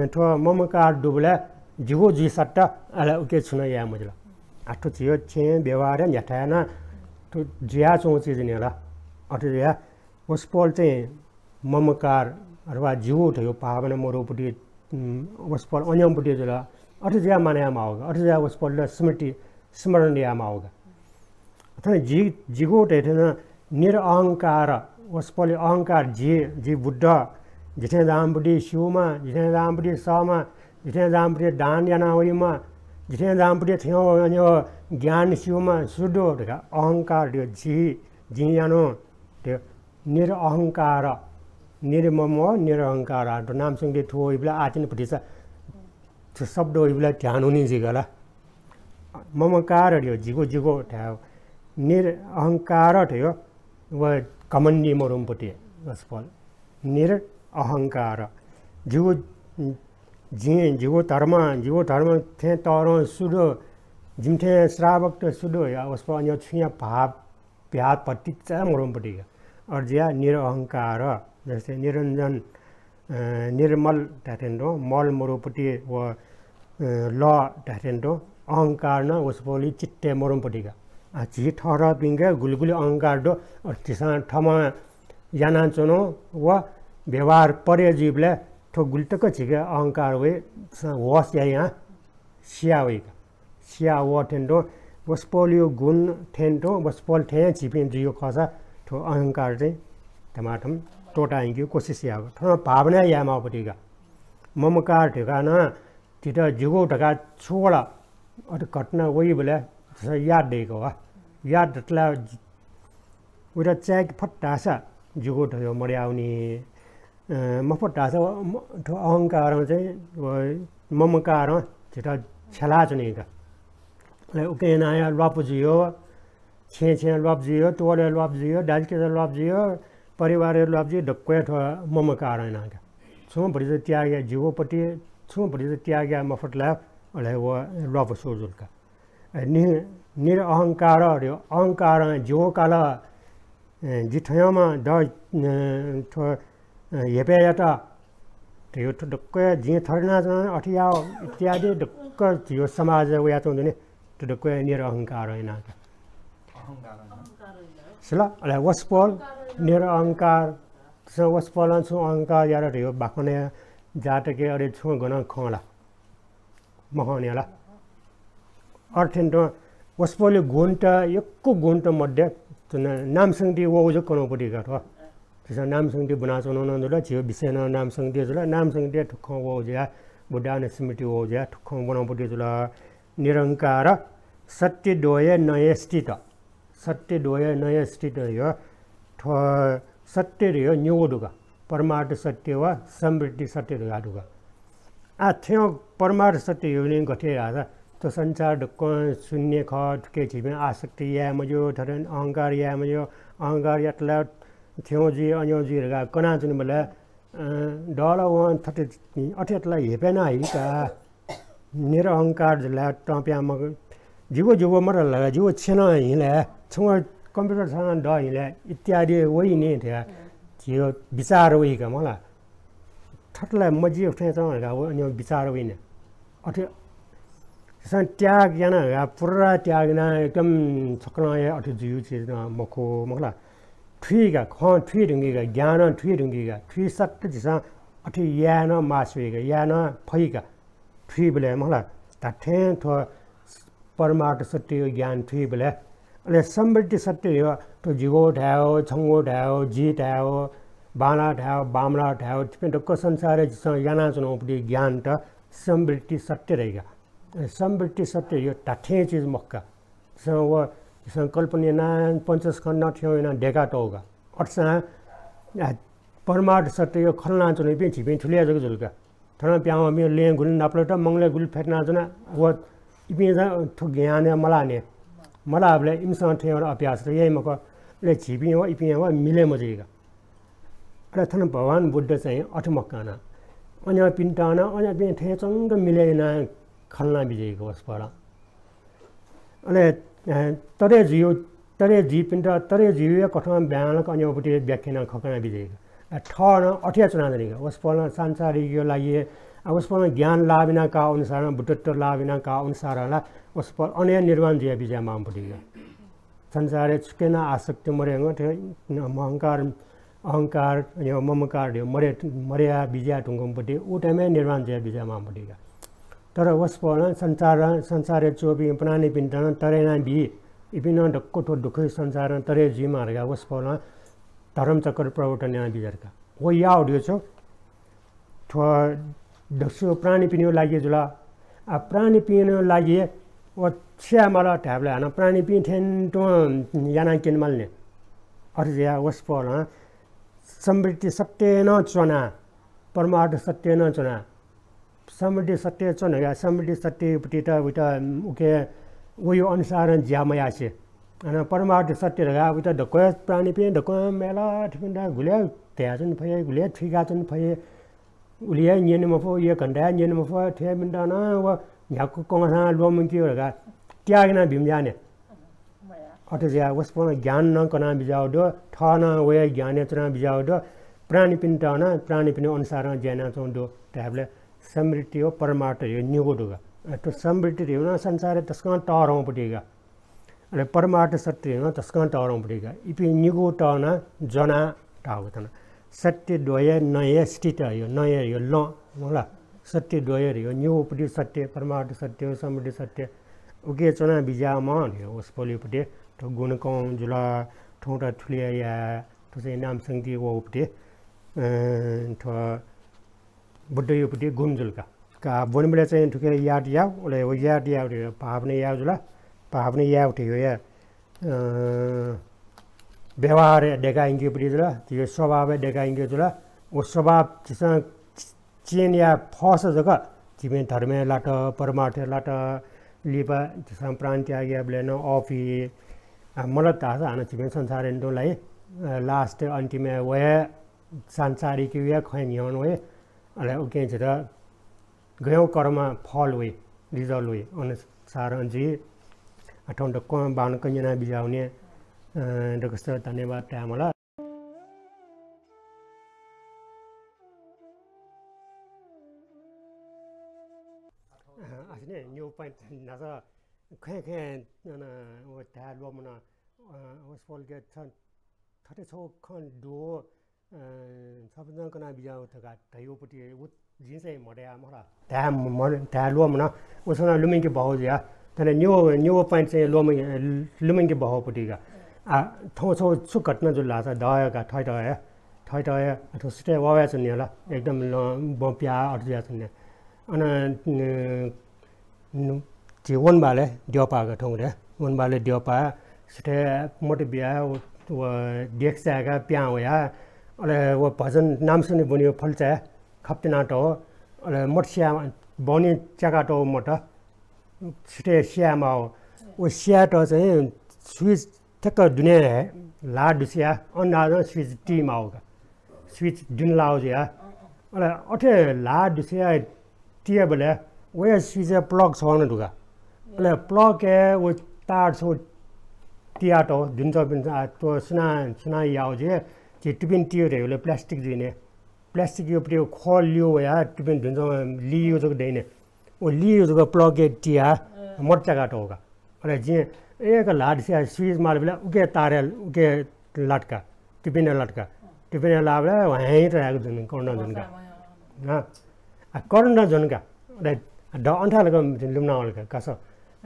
थ्व ममकार दुबलय् जिगु जुइसात, अले उके छुं नं याये मजिल। आ, थ्व झीगु छेँय् व्यवहारय् न्ह्याथाय् नं थ्व जुयाच्वंगु चिज नि हला। अथे जुयाः वसपोल चाहिँ ममकार अथवा जिगु धयागु भावना मरुपट्टि, उम्, वसपोल अन्योलपट्टि जुल। अथे जुयाः मानय् यायेमाःगु का। अथे जुयाः वसपोलयात स्मृति, स्मरण यायेमाःगु का। अथवा जि, जिगु धयाथें निरअहंकार, वसपोलया अहंकार, जि, जि बुद्ध, जिथें जूम्हपट्टि स्यूम्ह, जिथें जूम्हपट्टि सःम्ह, जिथें जूम्हपट्टि दान याना वइम्ह, जिथें जूम्हपट्टि थ्यंगु ज्ञान स्यूम्ह सु दु धकाः अहंकार धयागु, जि, जिं यानागु धयागु निरअहंकार, निर्मम, निरअहंकार। आ, नामसंगति थ्व वइबलय् आः तिनि भतिचा थ्व शब्द वइबलय् ध्यान वनी जुइगु ला। ममकार धयागु, जिगु, जिगु धायेगु। निरअहंकार धयागु व घमण्डी मरुम्हपट्टि वसपोल। निरअहंकार। जिगु, जिं, जिगु धर्म, जिगु धर्म थें तःधं सु दु, जिमि थें श्रावकत सु दु, या वसपोल अन्य छुं या भाव भ्याः भतिचा मरुम्हपट्टि का। अथे जुयाः निरअहंकार, जस्तै निरञ्जन, अ, निर्मल धायेथें तुं, मल मरुपट्टि व, अ, लः धायेथें तुं, अहंकार नं वसपोलया चित्तय् मरुम्हपट्टि का। आ, झी थःथःपिंके गुलि गुलि अहंकार दु, अ, झीसं थःम्हं यानाच्वनागु व व्यवहार परे जुइबलय् थ्व गुलि तक झीके अहंकार वइ, झीसं होश यायां सिया वइ का। सिया वः थें तुं, वसपोलया गुण थें तुं, वसपोल थें झीपिं जुइगु खःसा थ्व अहंकार चाहिँ तमाथम त्वःता यंकेगु कोसिस यायेगु। थन भावना यायेमाःगुपट्टि का। ममकार धकाः नं झीत जिगु धकाः छु वल, अथे घटना वइबलय् झीसं याद दयेके वा। याद दतले उइत चाय्‌के फत धाःसा जिगु धयागु मदयावनी। अ, मफत धाःसा व, म, थ्व अहंकारं चाहिँ व ममकारं झीत छ्यलाच्वनी का। अले उके यानाः ल्वापु जुइगु, छेँय् छेँय् ल्वापु जुइगु, टोलय् ल्वापु जुइगु, दाजुकिजा ल्वापु जुइगु, परिवारय् ल्वापु जुइगु, दक्व हे थ्व ममकारं यानाः का। छुं भतिचा त्याग याये जिगुपट्टि, छुं भतिचा त्याग याये मफत ला, अले व ल्वापु सुरु जुल का। नि-, निरअहंकार धयागु, अहंकारं जिगु काल, ए, जि थयंम्ह द, ए, थ्व, ए, हेपय् यात धयागु, थ्व दक्व जिं थथे यानाच्वना, अथे याः इत्यादि दक्व झीगु समाजय् वयाच्वंगु दु नि, थ्व दक्व निरअहंकारं यानाः का। अहंकारं यानाः। सिल, अले वसपोल निरअहंकार, वसपोलं छुं अहंकार यात धयागु बाखनय् जातकय् अले छुं गनं खँ ला? मखं नि हला। अथे थें तुं वसपोलया गुणत, यक्व गुणत मध्ये नामसंगति वःगु जक कनागुपट्टि का थ्व। झीसं नामसंगति ब्वनाच्वनागु नं जुल, झीगु विषय नं नामसंगति जुल, नामसंगतिइ थुकथं वःगु जुयाः बुद्धानुस्मृति वःगु जुयाः थुकथं ब्वनागुपट्टि जुल। निरहंकार सत्य द्वय नये स्थित। सत्य द्वय नये स्थित धयागु, थ्व सत्य धयागु निगू दु का। परमार्थ सत्य व समृद्धि सत्य धकाः दु का। आ, थ्व परमार्थ सत्य धयागु नि गथे धाःसा थ्व संसार दक्वं शून्य खः, थुके झीपिं आसक्ति याये मज्यू, थथे अहंकार याये मज्यू, अहंकार यात ला थ्व जुइ, अन्यु जुइ धकाः कनाच्वनीबलय्, अँ, दःला वं थथे अथे यात ला हेपय् याना हइका। निरहंकार जुल ला तं प्यां मखु, जिगु जिगु मदु ला, जिगु छेँ नं हिं ला, छुं computer छां नं दः हिं ला इत्यादि वइ नि धयाः झीगु विचार वइ का मला। थथे ला मजिइ थें च्वं धकाः व अन्य विचार वइ नि। अथे झीसं त्याग याना धकाः पुरा त्याग याना एकदम छकलं हे अथे जुइगु चिज नं मखु मखु ला। थुइ का, खँ थुइ धुंकी का, ज्ञानं थुइ धुंकी का, थुइ सत्त झीसं अथे याये नं मास्ति वइ का, याये नं फइ का। थुइबलय् मला धात्थें थ्व परमार्थ सत्य ज्ञान थुइबलय्, अले समृद्धि सत्य धयागु, थ्व जिगु धायेगु, छंगु धायेगु, जि धायेगु, बांला धायेगु, बांमला धायेगु, थुपिं दक्व संसारय् झीसं यानाच्वनागुपट्टि ज्ञानत समवृत्ति सत्य धाइ का। अ, समवृत्ति सत्य यो धात्थें चिज मखु का। झीसं व, झीसं कल्पना यानाः पञ्चस्कन्ध थें यानाः दय्कातःगु का। अथेसां, आ, परमार्थ सत्य यो खँ ल्हानाच्वनीपिं झीपिं थुलि हे जक जुल का। थन पिहां वःपिं लँय् गुलि नापलात, मंगलय् गुलि फ्यतुनाच्वना, व इपिं नं थ्व ज्ञानय् मलाःनि। मलाःबलय् इमिसं थें यानाः अभ्यास त याइ मखु। अले झीपिं व इपिं व मिले मजुइ का। अले थन भगवान बुद्ध चाहिँ अथे मखु का नं। अन्यपिन्त नं अन्यपिं थें च्वंक मिले यानाः खँ ल्हाना बिज्याइ का वसपोलं। अले, अ, तरे जुइ, तरे जुइपिन्त तरे जुइया कथं बांलाक अन्यपट्टि व्याख्या यानाः खँ कना बिज्याइ का। अ, थः नं अथे हे च्वनाच्वनी का। वसपोलं सांसारिकया लागि, अ, वसपोलं ज्ञान लाभ याना का अनुसारं, बुद्धत्व लाभ याना का अनुसारं ला वसपोल अन हे निर्वाण जुया बिज्याये माःम्ह पट्टि का। संसारय् छुकिं नं आसक्ति मदयेगु, थ्व अहंकार, अहंकार, यो ममकार धयो मदया, मदया बिज्याये धुंकूम्ह पट्टि, उ time हे निर्वाण जुया बिज्याये माःम्ह पट्टि का। तर वसपोलं संसार, संसारय् च्वंपिं प्राणीपिन्त नं तरे याना बी, इपिं नं दक्व थ्व दुःखया संसारं तरे जुइमाः धकाः वसपोलं धर्मचक्र प्रवर्तन याना बिज्यात का। व याःगु धयो छु? थ्व दक्व प्राणीपिनिगु लागि जुल। आ, प्राणीपिनिगु लागि व छु याये माल धायेबलय् हानं प्राणीपिं थें तुं यानाः क्यने माल नि। अथे जुयाः वसपोलं समवृत्ति सत्य नं च्वना, परमार्थ सत्य नं च्वना। समवृत्ति सत्य च्वन का, समवृत्ति सत्य पट्टि त उइत उके वयो अनुसारं ज्या मयासें। अन परमार्थ सत्य धकाः उइत दक्व प्राणीपिं दक्व मेला थुपिन्त गुलि धयाच्वने फइ, गुलि थुइकाच्वने फइ। उलि हे न्यने मफु, एक घण्टा हे न्यने मफु, थेपिन्त नं व न्ह्याक्व कंसां ल्वःमंकेगु धकाः त्याग याना बिज्यानि। अथे जुयाः वसपोलं ज्ञान नं कना बिज्याःगु दु, थः नं वया ज्ञानय् च्वना बिज्याःगु दु, प्राणीपिन्त नं प्राणीपिनि अनुसारं ज्या यानाच्वंगु दु धायेबलय् समवृत्ति व परमार्थ धयो निगू दु का। अ, थ्व समवृत्ति धयो नं संसारय् तसकं तःधंगु पट्टि का। अले परमार्थ सत्य धयो नं तसकं तःधंगु पट्टि का। इपिं निगूत नं ज्वना धाःगु थन। सत्य द्वय नय स्थित धयो, नय धयो लं, होला। सत्य द्वय धयो निगूपट्टि सत्य, परमार्थ सत्य, समवृत्ति सत्य। उके च्वना बिज्याःम्ह धयो वसपोलयापट्टि थ्व गुणकं जुल, थौंत थुलि हे याये, थ्व चाहिँ नामसंगीति वःगुपट्टि, अ, थ्व बुद्धयापट्टि गुण जुल का। का ब्वनेबलय् चाहिँ थुके याद याः, अले व याद याः, भावना याः जुल, भावना याः उठे या, अ, व्यवहार दय्कायंकेपट्टि जुल, यो स्वभाव दय्कायंके जुल। व स्वभाव झीसं change याये फःसा जक झीपिं धर्मय् लात, परमार्थय् लात, लिपा झीसं प्राण त्याग यायेबलय् नं अःपुइ, आ, मलात धाःसा हानं झीपिं संसारय् तुं लाइ, अ, last अन्तिमय् वये सांसारिकया खँय् न्ह्यःने वइ, अले उकिं झीत गय् कर्म फल वइ, result वइ, अनुसारं जुइ। आ, थौं दक्वं बांलाक न्यना बिज्याःगुलिं, अ, दकलय् धन्यवाद धायेमाल। अ, आः नि, निगू point न्हाचः खँय् खँय्, अन, व धाये ल्वःमन, अ, वसपोलके छ, थथे छगू खँ दु, अ, छपिन्सं कना बिज्याःगु धकाः धयागुपट्टि उ जिं चाहिँ मधया मखु ला। धाये म-, धाये ल्वःमन, उसां लुमंके बहःगु जुया। तर निगू, निगू point चाहिँ लुमंके, लुमंके बहःगुपट्टि का। आ, थौं छगू छु घटना जुल धाःसा दया का, थःत हे, थःत हे, अथवा सुथय् वाः वयाच्वनी ला, एकदम लं, बँ प्याः अथे जुयाच्वनी। अन, न, नु-, झी वनबहालय् द्यःपाः का थौंकन्हय्। वनबहालय् द्यःपाः, सुथय् मत बियाः व, व देख चाय्काः पिहां वया। अले व भजन नामसंगीति ब्वनेगु फल्चाय् खप्तिना तः। अले मत सिया, बहनी च्याका तः मत। सुथय् सिया माः। व सियात चाहिँ switch ठ्याक्क दुने हे ल्हाः दुसेया अन्दाजं switch ती माः का। Switch दुने लाःगु जुया। अले अथे ल्हाः दुसेया तियाबलय् वया switch-य् plug छगू नं दु का। अले plug-य् व तार छगू तिया तः, दुने तःपिन्सं, आ, थ्व सुनां, सुनां याःगु जुइ, झी तुपिं तियु धइगु ला plastic जुइ नि। Plastic-यापट्टि ख्वः लिउ वया तुपिं दुने तं लियु जक दइ नि। व लियु जक plug-य् तिया मत च्याका तः का। अले जिं एक ल्हाः दुसेया switch माःबलय् उके तारय् उके लात का, तुपिनय् लात का। तुपिनय् लाःबलय् ह्वाँय् तयागु जुन, current जुन का। हँ। आ, current जुन का। अले द अन्था लक लुमना वल का, कास।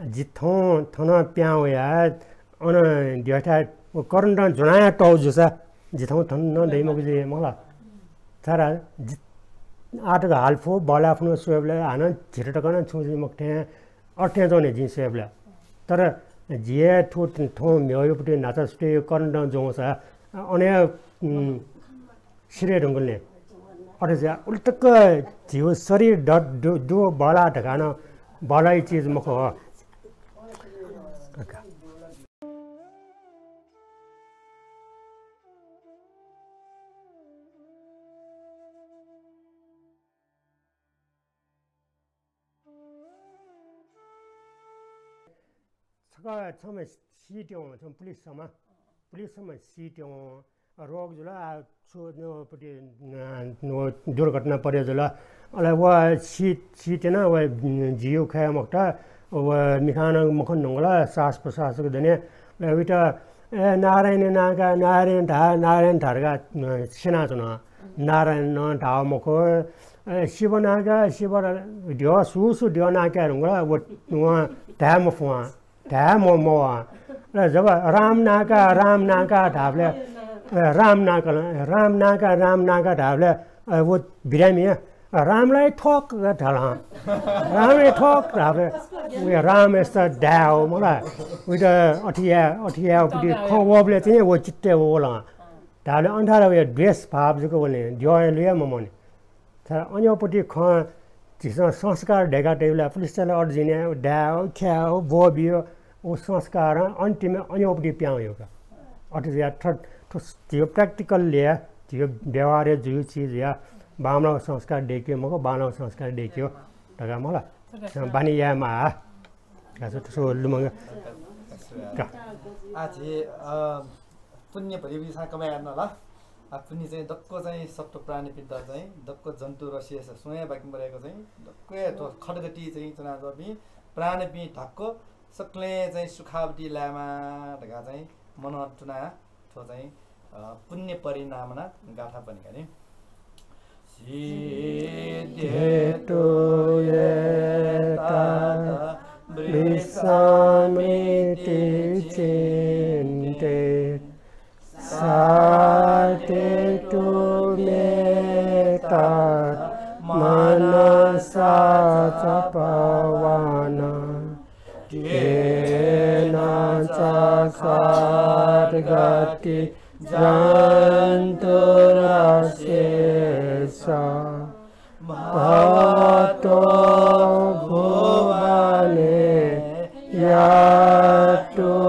जि थौं, थन पिहां वया, अन द्यःथाय् व current ज्वनाया तः जूसा, जिथं थन नं दइ मखु जुइ मखु ला। तर जि-, आः तक हाल फु, बला फुन स्वयेबलय् हानं झिर तक नं छुं जुइ मखु थें, अथे च्वने जिं स्वयेबलय्। तर जि हे थ्व, थ्व म्ह्यःयापट्टि न्हाचः सुथय् कर्न दँ जूसा, अन हे, उम्, सिधये धुंकल नि। अथे जुयाः उलि तक झीगु शरीर द-, दु-, दु बला धकाः नं बलाइ चिज मखु हो। छकः छम्ह सीत्यं, छम्ह पुलिस छम्ह, पुलिस छम्ह सीत्यं, रोग जुल, आ, छु, न, पट्टि, न, न, दुर्घटना परे जुल। अले व सी, सीत्यन, व जियु खया मखुत, व मिखां नं मखन धुंकल, श्वास प्रश्वासक दने। अले उइत, ए, नारायण नां का, नारायण धा, नारायण धा धकाः, अ, स्यनाच्वन। नारायण नं धाः मखु। ए, शिव नां का, शिव धा-, द्यः सु सु द्यः नां काये धुंकल, व, वं धाये मफु वं। धाये म-, मवः। अले जब राम नां का, राम नां का धाःबलय्, अ, राम नां का, राम नां का, राम नां का धाःबलय्, अ, व बिरामी, अ, रामलाई ठोक धाल। रामलाई ठोक धाःबलय्, व राम यस्ता दाय् हो मला। उइत अथे याये, अथे यायेपट्टि खँ वःबलय् चाहिँ व चित्तय् वल। धाःबलय् अन्त ला वया द्वेष भाव जक वने, द्यःया लुया ममने। तर अन्योपट्टि खँ झीसं संस्कार दय्का तयेबलय् पुलिसतय्‌त ला अर्जिने, दाय् हो, ख्याः हो, ब्वः बियो, व संस्कारं अन्तिमय् अन्योपट्टि पिहां वयेगु का। अथे जुयाः थ्व, थ्व झीगु practical ले, झीगु व्यवहारय् जुइगु चिज या, बांमलाःगु संस्कार दय्के मखु, बांलाःगु संस्कार दय्के हो धकाः मला। बानी यायेमाः। का, सो, सो लुमंगा। का। आ, झी, अ, पुण्य भरिभिसां कमय् याना ला। आ, पुण्य चाहिँ दक्व चाहिँ सत्त्व प्राणीपिन्त चाहिँ दक्व जन्तु रसियस सुं हे बाकि मरय्क चाहिँ दक्व हे थ्व खड्गति चाहिँ च्वनाच्वंपिं प्राणीपिं धक्व सकलें चाहिँ सुखावती लायेमा धकाः चाहिँ मनंतुना थ्व चाहिँ, अ, पुण्य परिणामना गाथा पनिका नि। सिद्ध्येतु एतद् वृषामिति चिन्ते। साधितु मे तत् मनसा च पवन। तेन च खड्गति जन्तुरसेस। भवतो भुवने यातु